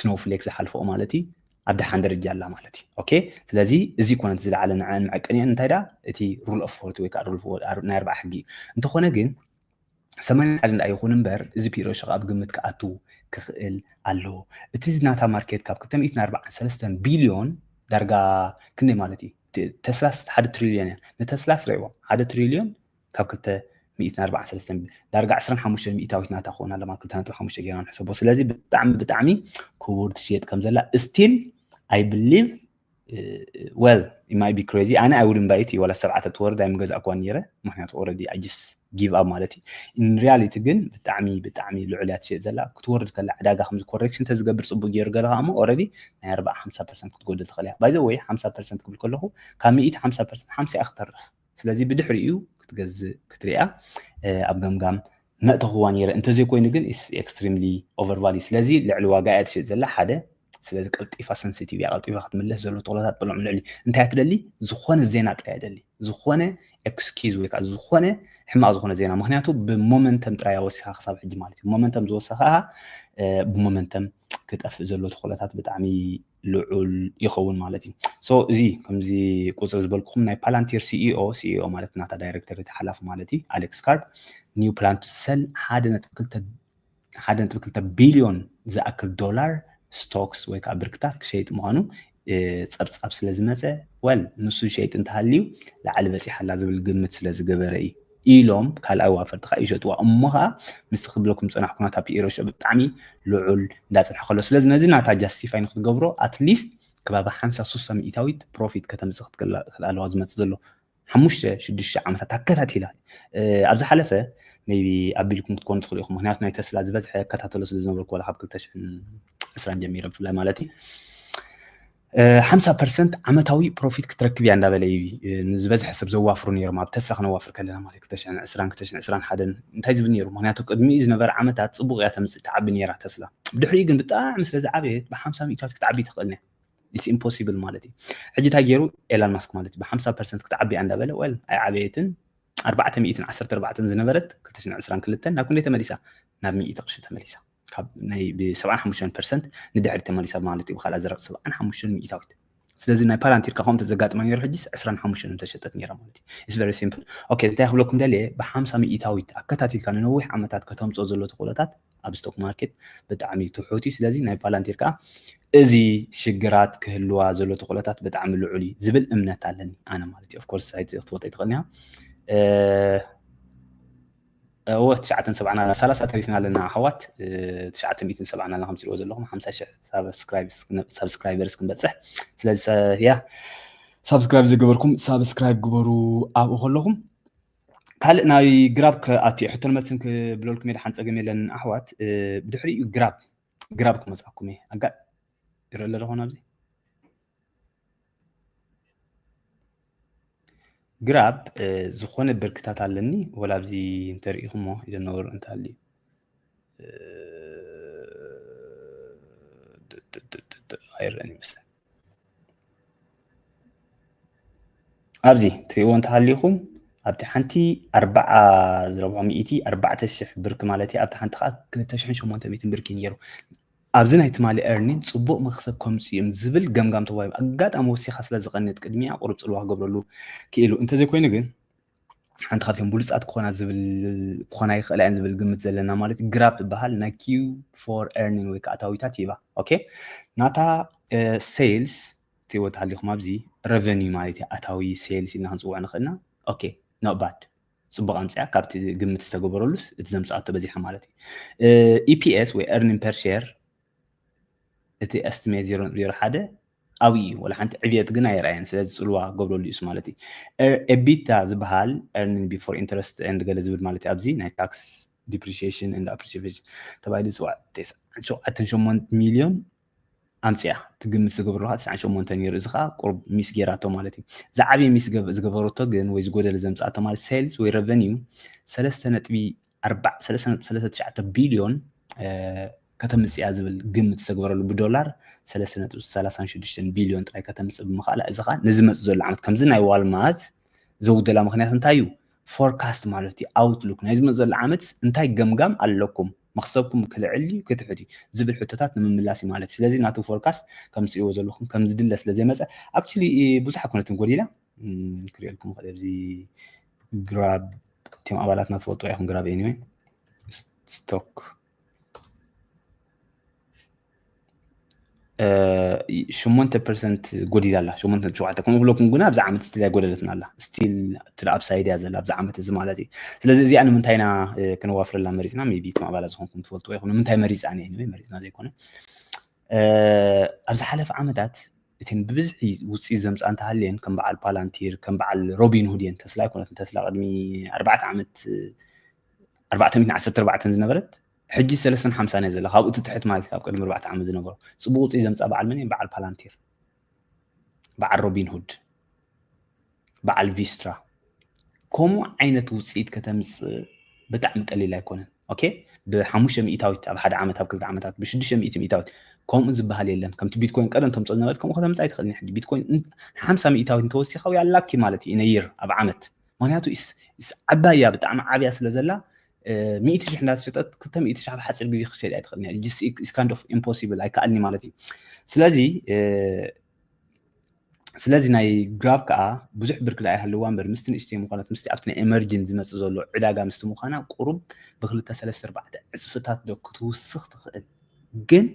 ስኖውፍሌክ ዝሓልፈኦ ማለት እዩ ኣብ ደሓን ደረጃ ኣላ ማለት እዩ። ኦኬ፣ ስለዚ እዚ ኮነ እቲ ዝለዓለ ንዓን መዐቀኒያን እንታይ ዳ እቲ ሩል ኦፍ ፎርቲ ወይ ከዓ ሩል ናይ ኣርባዓ ሕጊ እዩ። እንተኾነ ግን ሰማንያ ሓደ እንዳ ይኹን እምበር እዚ ፒኢ ረሾ ኣብ ግምት ክኣቱ ክኽእል ኣለዎ። እቲ ናታ ማርኬት ካብ ክልተ ሚእትን ኣርባዓን ሰለስተን ቢልዮን ዳርጋ ክንደይ ማለት እዩ? ተ- ተስላስ ሓደ ትሪልዮን እያ። ንተስላስ ረእይዎ ሓደ ትሪልዮን ካብ ክልተ ሚእትን ኣርባዓን ሰለስተን ዳርጋ ዕስራን ሓሙሽተን ሚእታዊት ናታ ክኾን ኣለማ ክልተ ነጥቢ ሓሙሽተ ጌርና ንሕሰቦ። ስለዚ ብጣዕሚ ብጣዕሚ ክቡር ትሽየጥ ከም ዘላ still I believe well it might be crazy ኣነ I wouldn't buy it ዋላ ሰብዓተ ትወርድ ኣይምገዛእኳን ነይረ ምክንያቱ already I just give up ማለት እዩ። In reality ግን ብጣዕሚ ብጣዕሚ ልዑል እያ ትሸጥ ዘላ ክትወርድ ከላ ዕዳጋ ከምዚ ኮሬክሽን ተዝገብር ፅቡቅ ገይሩ ገለ ከዓ እሞ already ናይ ኣርባዓ ሓምሳ ፐርሰንት ክትጎድል ትኽእል እያ። By the way ሓምሳ ፐርሰንት ክብል ከለኹ ካብ ሚእቲ ሓምሳ ፐርሰንት ሓምሳ እያ ክተርፍ ስለዚ ብድሕሪኡ ክትገዝእ ክትሪኣ ኣብ ገምጋም መእተኽዋ ነይረ እንተዘይኮይኑ ግን is extremely overvalue ስለዚ ልዕሊ ዋጋ እያ ትሸጥ ዘላ ሓደ ስለዚ ቀልጢፋ sensitive እያ ቀልጢፋ ክትምለስ ዘሎ ተኽእሎታት በልዖም ልዕሊ እንታይ ትደሊ ዝኾነ ዜና ጥራይ ደሊ ዝኾነ excuse ወይ ከዓ ዝኾነ ሕማቕ ዝኾነ ዜና ምክንያቱ ብሞመንተም ጥራይ ወሲኻ ክሳብ ሕጂ ማለት እዩ momentum ዝወሰኻ ብሞመንተም ክጠፍእ ዘሎ ተኽእሎታት ብጣዕሚ ልዑል ይኸውን ማለት እዩ so እዚ ከምዚ ቁፅሪ ዝበልኩኹም ናይ Palantir CEO CEO ማለት ናታ ዳይሬክተር እቲ ሓላፊ ማለት እዩ Alex Karp new plan to sell ሓደ ነጥቢ ክልተ ሓደ ነጥቢ ክልተ ቢልዮን ዝኣክል ዶላር stocks ወይ ከዓ ብርክታት ክሸይጥ ምዃኑ ፀብፃብ ስለ ዝመፀ well ንሱ ሸይጥ እንተሃልዩ ላዕሊ በፂሓላ ዝብል ግምት ስለ ዝገበረ እዩ ኢሎም ካልኣይ ዋፈርቲ ከዓ ይሸጥዋ እሞ ከዓ ምስቲ ክብለኩም ዝፀናሕኩ ናታ ፒኢ ረሾ ብጣዕሚ ልዑል እንዳፅንሐ ከሎ ስለዚ ነዚ ናታ justify ንክትገብሮ at least ከባቢ ሓምሳ ሱሳ ሚእታዊት ፕሮፊት ከተምፅእ ክትክእል ኣለዋ ዝመፅእ ዘሎ ሓሙሽተ ሽዱሽተ ዓመታት ኣከታቲላ ኣብ ዝሓለፈ maybe ኣቢልኩም ክትኮኑ ትኽእሉ ኢኹም ምክንያቱ ናይ ተስላ ዝበዝሐ እከታተሎ ስለ ዝነበርኩ ዋላ ካብ ክልተ ሽሕን ዕስራን ጀሚረ ብፍላይ ማለት እዩ ሓምሳ ፐርሰንት ዓመታዊ ፕሮፊት ክትረክብ እያ እንዳበለ እዩ ዝበዝሐ ሰብ ዘዋፍሩ ነይሮም ኣብ ተስላ ክነዋፍር ከለና ማለት ክልተ ሽሕን ዕስራን ክልተ ሽሕን ዕስራን ሓደን እንታይ ዝብል ነይሩ ምክንያቱ ቅድሚኡ ዝነበረ ዓመታት ፅቡቅ እያ ተምፅእ ትዓቢ ነይራ ተስላ ብድሕሪኡ ግን ብጣዕሚ ስለ ዝዓበየት ብሓምሳ ሚእታዊት ክትዓቢ ትኽእል ነያ it's impossible ማለት እዩ ሕጂ እንታይ ገይሩ ኤላን ማስክ ማለት እዩ ብሓምሳ ፐርሰንት ክትዓቢ እያ እንዳበለ well ኣይዓበየትን ኣርባዕተ ሚእትን ዓሰርተ ኣርባዕተን ዝነበረት ክልተ ሽሕን ዕስራን ክልተን ናብ ክንደይ ተመሊሳ ናብ ሚእቲ ቅርሺ ተመሊሳ ካብ ናይ ብሰብዓን ሓሙሽተን ፐርሰንት ንድሕሪ ተመሊሳ ማለት እዩ ብካልኣ ዘረባ ሰብዓን ሓሙሽተን ሚእታዊት ስለዚ ናይ ፓላንቲር ከ ከምኡ እንተዘጋጥማ ነይሩ ሕጂስ ዕስራን ሓሙሽተን ምተሸጠት ነይራ ማለት እዩ it's very simple okay እንታይ ክብለኩም ደልየ ብሓምሳ ሚእታዊት ኣከታቲልካ ንነዊሕ ዓመታት ከተምፅኦ ዘሎ ተኽእሎታት ኣብ ስቶክ ማርኬት ብጣዕሚ ትሑት እዩ ስለዚ ናይ ፓላንቲር ከዓ እዚ ሽግራት ክህልዋ ዘሎ ተኽእሎታት ብጣዕሚ ልዑል እዩ ዝብል እምነት ኣለኒ ኣነ ማለት እዩ of course ኣይትፈልጦ ኣይትኽእልን እያ እወ ትሽዓተ ሰብዓና ኣለና፣ ሰላሳ ተሪፍና ኣለና ኣሕዋት። ትሽዓተ ሚእትን ሰብዓና ኣለና ከም ትሪእዎ ዘለኹም ሓምሳ ሽሕ ሳብስክራይበርስ ክንበፅሕ። ስለዚ ያ ሳብስክራይብ ዝገበርኩም ሳብስክራይብ ግበሩ። ኣብኡ ከለኹም ካልእ ናይ ግራብ ክኣቱ ሕቶን መልስን ክብለልኩም እየ፣ ሓንፀገም የለን ኣሕዋት። ብድሕሪኡ ግራብ ግራብ ክመፅኣኩም እየ። ኣጋ ይረለ ደኾን ኣብዚ ግራብ ዝኾነ ብርክታት ኣለኒ። ወላ ኣብዚ እንተሪኢኹሞ ኢደነወር እንተሃልዩ ኣይረአን ይመስል። ኣብዚ ትሪእዎ እንተሃሊኹም ኣብቲ ሓንቲ ኣርባዓ ዝረብሖ ሚእቲ ኣርባዕተ ሽሕ ብርክ ማለት እዩ። ኣብቲ ሓንቲ ከዓ ክልተ ሽሕን ሸሞንተ ሚእትን ብርክ እዩ ነይሩ። ኣብዚ ናይ ትማሊ ኤርኒን ፅቡቕ መክሰብ ከምፅኡ እዮም ዝብል ገምጋም ተዋሂቡ። ኣጋጣሚ ወሲኻ ስለ ዝቐንየት ቅድሚያ ቁሩብ ፅልዋ ክገብረሉ ክኢሉ። እንተዘይኮይኑ ግን ሓንቲ ካብቶም ብሉፃት ክኾና ዝብል ክኾና ይኽእላ እየን ዝብል ግምት ዘለና ማለት ግራፕ ዝበሃል ናይ ኪው ፎር ኤርኒን ወይ ከዓ ኣታዊታት ይባ። ኦኬ ናታ ሴልስ ትሪእዎ ተሃሊኹም ኣብዚ ረቨኒ ማለት እዩ ኣታዊ ሴልስ ኢልና ክንፅውዖ ንኽእልና። ኦኬ not bad ፅቡቕ ኣምፅያ ካብቲ ግምት ዝተገበረሉስ እቲ ዘምፅኣቶ በዚሓ ማለት እዩ። ኢፒኤስ ወይ ኤርኒን ፐር ሼር እቲ ኤስቲሜት ዜሮ ነጥቢ ዜሮ ሓደ ኣብኡ እዩ። ወላ ሓንቲ ዕብየት ግን ኣይረኣየን። ስለዚ ፅልዋ ገብረሉ እዩስ ማለት እዩ። ኤቢታ ዝበሃል earning before interest and ገለ ዝብል ማለት እዩ። ኣብዚ ናይ ታክስ ዲፕሪሺዬሽን ኤንድ ኣፕሪሺዬሽን ተባሂሉ ዝፅዋዕ ተስዓን ሸውዓተን ሸሞንተ ሚልዮን ኣምፅያ ትግምት ዝገብሩ ከዓ ተስዓን ሸሞንተን ነይሩ። እዚ ከዓ ቁሩብ ሚስ ጌራቶ ማለት እዩ። ዝዓበየ ሚስ ዝገበረቶ ግን ወይ ዝጎደለ ዘምፅኣቶ ማለት ሴልስ ወይ ረቨኒዩ ሰለስተ ነጥቢ ኣርባዕ ሰለስተ ነጥቢ ሰለስተ ትሽዓተ ቢልዮን ከተምፅያ ዝብል ግምት ዝተግበረሉ ብዶላር ሰለስተ ነጥቢ ሰላሳን ሽዱሽተን ቢልዮን ጥራይ ከተምፅእ ብምኽኣላ እዚ ከዓ ንዝመፅእ ዘሎ ዓመት ከምዚ ናይ ዋልማርት ዘውደላ ምክንያት እንታይ እዩ? ፎርካስት ማለት እዩ ኣውትሉክ ናይ ዝመፅእ ዘሎ ዓመት እንታይ ገምጋም ኣለኩም? መክሰብኩም ክልዕል እዩ ክትሕት እዩ ዝብል ሕቶታት ንምምላስ እዩ ማለት እዩ። ስለዚ ናቱ ፎርካስት ከም ትሪእዎ ዘለኹም ከም ዝድለ ስለ ዘይመፀ ኣክቹሊ ብዙሕ ኣይኮነትን ጎዲላ ክሪኤልኩም ክእል ኣብዚ ግራብ እቲም ኣባላትና ትፈልጡ ኢኹም ግራብ ኤኒወይ ስቶክ ሸሞንተ ፐርሰንት ጎዲላ ኣላ ሸሞንተ ሸውዓተ ከምኡ ክብለኩም ግና ኣብዚ ዓመት ስቲል ኣይጎደለትን ኣላ ስቲል እቲ ኣፕሳይድ እያ ዘላ ኣብዚ ዓመት እዚ ማለት እዩ። ስለዚ እዚኣ ንምንታይ ኢና ክነዋፍረላ መሪፅና ቢ እቶም ኣባላት ዝኾንኩም ትፈልጥዎ ይኹን ንምንታይ መሪፃ ነ መሪፅና ዘይኮነ ኣብ ዝሓለፈ ዓመታት እተን ብብዝሒ ውፅኢት ዘምፅኣ እንተሃልየን ከም በዓል ፓላንቲር ከም በዓል ሮቢን ሁድ እየን። ተስላ ኣይኮነትን ተስላ ቅድሚ ኣርባዕተ ዓመት ኣርባዕተ ሚእትን ዓሰርተ ኣርባዕተን ዝነበረት ሕጂ ሰለስተን ሓምሳን እያ ዘላ ካብኡ ትትሕት ማለት ካብ ቅድሚ ኣርባዕተ ዓመት ዝነበሮ ፅቡቅ ውፅኢት ዘምፅኣ በዓል መን እየን በዓል ፓላንቲር በዓል ሮቢን ሁድ በዓል ቪስትራ ከምኡ ዓይነት ውፅኢት ከተምፅእ ብጣዕሚ ቀሊል ኣይኮነን። ኦኬ ብሓሙሽተ ሚእታዊት ኣብ ሓደ ዓመት ኣብ ክልተ ዓመታት ብሽዱሽተ ሚእቲ ሚእታዊት ከምኡ ዝበሃል የለን። ከምቲ ቢትኮይን ቀደም ተምፅኦ ዝነበረት ከምኡ ከተምፅእ ኣይትኽእልን ሕጂ ቢትኮይን ሓምሳ ሚእታዊት እንተወሲኻ ያላኪ ማለት እዩ ነይር ኣብ ዓመት ምክንያቱ ዓባይ እያ ብጣዕሚ ዓብያ ስለ ዘላ ሚእቲ ሽሕ እንዳተሸጠት ክልተ ሚእቲ ሽሕ ኣብ ሓፂር ግዜ ክሸጥ ኣይትኽእልን እያ። ኢስ ካይንድ ኦፍ ኢምፖሲብል ኣይከኣልኒ ማለት እዩ። ስለዚ ስለዚ ናይ ግራብ ከዓ ብዙሕ ብርክ ደኣ ይሃልዋ እምበር ምስቲ ንእሽተይ ምዃነት ምስቲ ኣብቲ ናይ ኤመርጂን ዝመፅእ ዘሎ ዕዳጋ ምስቲ ምዃና ቁሩብ ብክልተ ሰለስተ ኣርባዕተ ዕፅፍታት ዶ ክትውስኽ ትኽእል ግን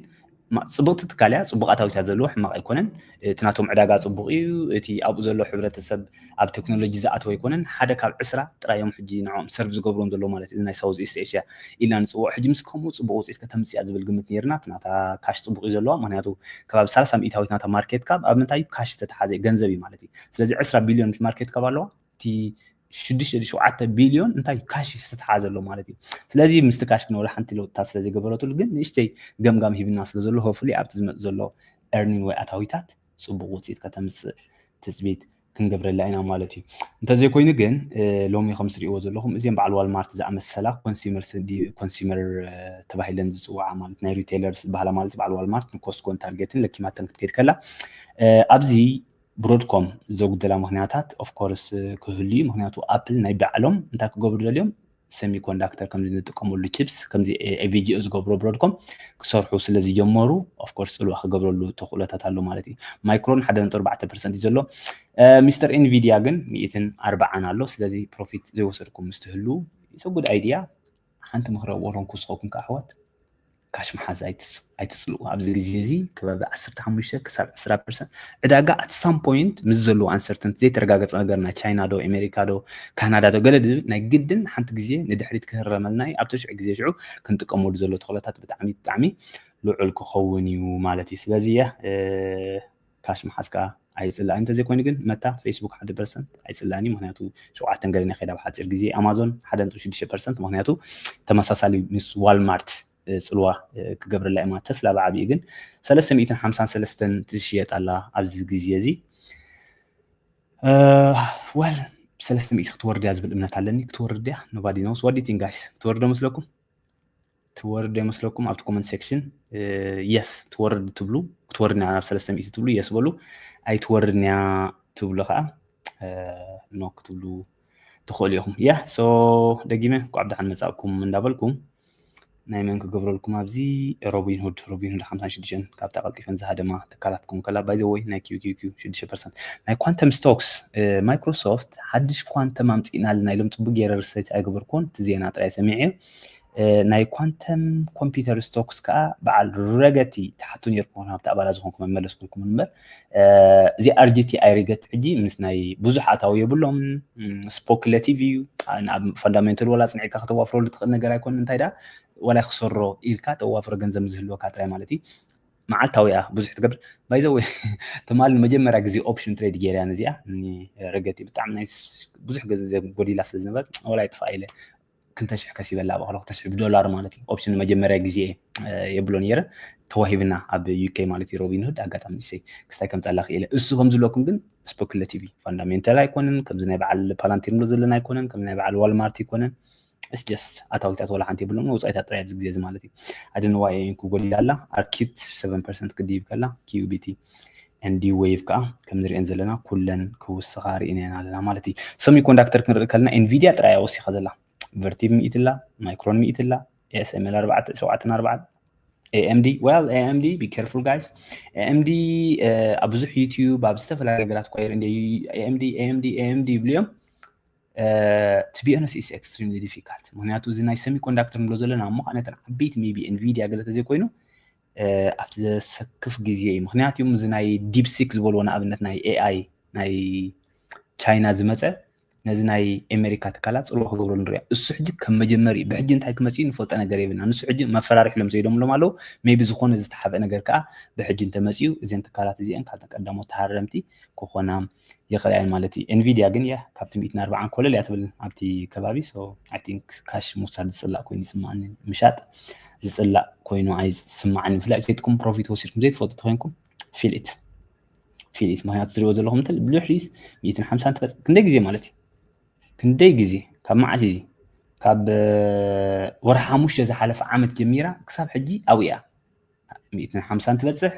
ጽቡቕቲ ትካል እያ፣ ጽቡቕ ኣታዊታት ዘለዎ ሕማቕ ኣይኮነን። እቲ ናቶም ዕዳጋ ጽቡቕ እዩ፣ እቲ ኣብኡ ዘሎ ሕብረተሰብ ኣብ ቴክኖሎጂ ዝኣተወ ኣይኮነን። ሓደ ካብ ዕስራ ጥራይ እዮም ሕጂ ንዕኦም ሰርቭ ዝገብርዎም ዘለዉ ማለት እዩ። እዚ ናይ ሳውዝ ኢስት ኤሽያ ኢልና ንጽውዖ ሕጂ ምስ ከምኡ ጽቡቕ ውፅኢት ከተምፅእ እያ ዝብል ግምት ነይርና። እቲ ናታ ካሽ ጽቡቕ እዩ ዘለዋ፣ ምክንያቱ ከባቢ ሰላሳ ሚእታዊት ናታ ማርኬት ካፕ ኣብ ምንታይ እዩ? ካሽ ዝተተሓዘ ገንዘብ እዩ ማለት እዩ። ስለዚ ዕስራ ቢልዮን ማርኬት ካፕ ኣለዋ። እቲ ሽዱሽተ ሸውዓተ ቢልዮን እንታይ ካሽ ዝተተሓዘ ኣሎ ማለት እዩ። ስለዚ ምስቲ ካሽ ግን ወላ ሓንቲ ለውጥታት ስለ ዘይገበረትሉ ግን ንእሽተይ ገምጋም ሂብና ስለ ዘሎ ሆፍሊ ኣብቲ ዝመፅ ዘሎ ኤርኒን ወይ ኣታዊታት ፅቡቅ ውፅኢት ከተምፅእ ትፅቢት ክንገብረላ ኢና ማለት እዩ። እንተዘይኮይኑ ግን ሎሚ ከም ትሪእዎ ዘለኹም እዚኦም በዓል ዋልማርት ዝኣመሰላ ኮንሱመር ኮንሱመር ተባሂለን ዝፅውዓ ማለት ናይ ሪቴይለርስ ዝበሃላ ማለት በዓል ዋልማርት ንኮስኮን ታርጌትን ለኪማተን ክትከይድ ከላ ኣብዚ ብሮድኮም ዘጉደላ ምክንያታት ኦፍኮርስ ክህሉ እዩ። ምክንያቱ ኣፕል ናይ ባዕሎም እንታይ ክገብሩ ደልዮም ሰሚኮንዳክተር ከምዚ ንጥቀመሉ ቺፕስ ከምዚ ኤቪጂኦ ዝገብሮ ብሮድኮም ክሰርሑ ስለ ዝጀመሩ ኦፍኮርስ ፅልዋ ክገብረሉ ተኽእሎታት ኣሎ ማለት እዩ። ማይክሮን ሓደ ነጥቢ ኣርባዕተ ፐርሰንት እዩ ዘሎ። ሚስተር ኤንቪዲያ ግን ሚእትን ኣርባዓን ኣሎ። ስለዚ ፕሮፊት ዘይወሰድኩም ምስ ትህሉ it's a good idea። ሓንቲ ምክሪ ወሮን ክውስኸኩም ከዓ ኣሕዋት ካሽ ምሓዝ ኣይትፅልኡ። ኣብዚ ግዜ እዚ ከባቢ ዓሰርተ ሓሙሽተ ክሳብ ዕስራ ፐርሰንት ዕዳጋ at some point ምስ ዘለዎ uncertainty ዘይተረጋገፀ ነገር ናይ ቻይና ዶ ኣሜሪካ ዶ ካናዳ ዶ ገለ ዝብል ናይ ግድን ሓንቲ ግዜ ንድሕሪት ክህረመልና እዩ። ኣብቲ ሽዑ ግዜ ሽዑ ክንጥቀመሉ ዘሎ ተኽእሎታት ብጣዕሚ ብጣዕሚ ልዑል ክኸውን እዩ ማለት እዩ። ስለዚ እየ ካሽ ምሓዝ ከዓ ኣይፅላእን። እንተዘይኮይኑ ግን መታ ፌስቡክ ሓደ ፐርሰንት ኣይፅላእን እዩ። ምክንያቱ ሸውዓተን ገለ ናይ ከይዳ ብሓፂር ግዜ ኣማዞን ሓደ ነጥቢ ሽዱሽተ ፐርሰንት ምክንያቱ ተመሳሳሊ ምስ ዋልማርት ፅልዋ ክገብረላ እማ ተስላ ብዓብኡ ግን ሰለስተ ሚእትን ሓምሳን ሰለስተን ትሽየጥ ኣላ ኣብዚ ግዜ እዚ። ወል ሰለስተ ሚእቲ ክትወርድ እያ ዝብል እምነት ኣለኒ። ክትወርድ እያ። Nobody knows። What do you think, guys? ክትወርድ ዶ መስለኩም? ትወርድ ዶ ይመስለኩም? ኣብቲ comment section yes ትወርድ ትብሉ ክትወርድ ናብ ሰለስተ ሚእቲ ትብሉ yes በሉ። ኣይትወርድን እያ ትብሉ ከዓ no ክትብሉ ትኽእሉ ኢኹም። Yeah so ደጊመ እንኳዕ ብደሓን መፃእኩም እንዳበልኩም ናይ መን ክገብረልኩም ኣብዚ ሮቢንሁድ ሮቢንሁድ ሓምሳን ሽዱሽተን ካብታ ቀልጢፈን ዝሃደማ ትካላት ክኸውን ከላ by the way ናይ QQQ ሽዱሽተ ፐርሰንት ናይ quantum stocks Microsoft ሓድሽ quantum ኣምፂእናልና ኢሎም ፅቡቅ ገይረ research ኣይገበርኩን እቲ ዜና ጥራይ ሰሚዐ ናይ quantum computer stocks ከዓ በዓል ረገቲ ትሓቱ ነርኩም ኣብቲ ኣባላ ዝኾንኩም መመለስኩልኩም እምበር እዚ RGTI ርገት ሕጂ ምስ ናይ ብዙሕ ኣታዊ የብሎም speculative እዩ ኣብ fundamental ወላ ፅንዕካ ከተዋፍረሉ ትኽእል ነገር ኣይኮን እንታይ ዳ ወላ ክሰሮ ኢልካ ተዋፍሮ ገንዘብ ዝህልወካ ጥራይ ማለት እዩ መዓልታዊ እያ ብዙሕ ትገብር by the way ትማሊ መጀመርያ ግዜ option trade ገይርያ ነዚኣ ረገቲ ብጣዕሚ ናይ ብዙሕ ገንዘብ ጎዲላ ስለ ዝነበር ወላ ይጥፋ ኢለ ክልተ ሽሕ ከሲበላ ኣብ ክልተ ሽሕ ብዶላር ማለት እዩ option መጀመርያ ግዜ የብሎ ነይረ ተዋሂብና ኣብ UK ማለት እዩ Robinhood ኣጋጣሚ ንእሽተይ ክስታይ ከምፀላ ክኢለ እሱ ከም ዝብለኩም ግን speculative fundamental ኣይኮነን ከምዚ ናይ በዓል Palantir ንብሎ ዘለና ኣይኮነን ከምዚ ናይ በዓል Walmart ኣይኮነን just ኣታዊታት ወላ ሓንቲ የብሎም ወፃኢታት ጥራይ ኣብዚ ግዜ እዚ ማለት እዩ ኣደንዋይ ክጎዲላ ኣላ ኣርኪት ሰቨን ፐርሰንት ክድይብ ከላ QBT ND Wave ከዓ ከም ንሪአን ዘለና ኩለን ክውስኻ ርኢናየን ኣለና ማለት እዩ semiconductor ክንርኢ ከለና Nvidia ጥራይ ወሲኻ ዘላ Vertiv ሚእቲ ኣላ Micron ሚእቲ ኣላ ASML ኣርባዕተ ሸውዓተን ኣርባዕተን AMD well AMD be careful guys AMD ኣብ ብዙሕ YouTube ኣብ ዝተፈላለዩ ነገራት ኮይር እንደ AMD AMD AMD ይብሉ እዮም to be honest is extremely difficult ምክንያቱ እዚ ናይ semiconductor ንብሎ ዘለና እሞ ከዓ ነተን ዓበይቲ maybe Nvidia ገለ ተዘይኮይኑ ኣብቲ ዘሰክፍ ግዜ እዩ ምክንያቱ እዚ ናይ DeepSeek ዝበልዎ ንኣብነት ናይ AI ናይ ቻይና ዝመፀ ነዚ ናይ ኤሜሪካ ትካላት ፅልዋ ክገብረሉ ንሪኦ እሱ ሕጂ ከም መጀመሪ ብሕጂ እንታይ ክመፅኡ ንፈልጦ ነገር የብልና ንሱ ሕጂ መፈራርሒ ኢሎም ሰይዶምሎም ኣለዉ maybe ዝኾነ ዝተሓበ ነገር ከዓ ብሕጂ እንተመፅኡ እዘን ትካላት እዚአን ካብተን ቀዳሞት ተሃረምቲ ክኾና ይኽእላ እየን ማለት እዩ Nvidia ግን ያ ካብቲ ሚእትን ኣርባዓን ኮለል እያ ትብል ኣብቲ ከባቢ so I think ካሽ ምውሳድ ዝፅላእ ኮይኑ ይስማዓኒ ምሻጥ ዝፅላእ ኮይኑ ኣይስማዓኒ ብፍላይ ከይትኩም profit ወሲድኩም ዘይትፈልጡ ተኮይንኩም feel it feel it ምክንያቱ ትሪእዎ ዘለኹም እንተ ብልሕ ሪስ ሚእትን ሓምሳን ትበፅእ ክንደይ ግዜ ማለት እዩ ክንደይ ግዜ ካብ መዓስ እዚ ካብ ወርሒ ሓሙሽተ ዝሓለፈ ዓመት ጀሚራ ክሳብ ሕጂ ኣብኡ እያ ሚእትን ሓምሳን ትበፅሕ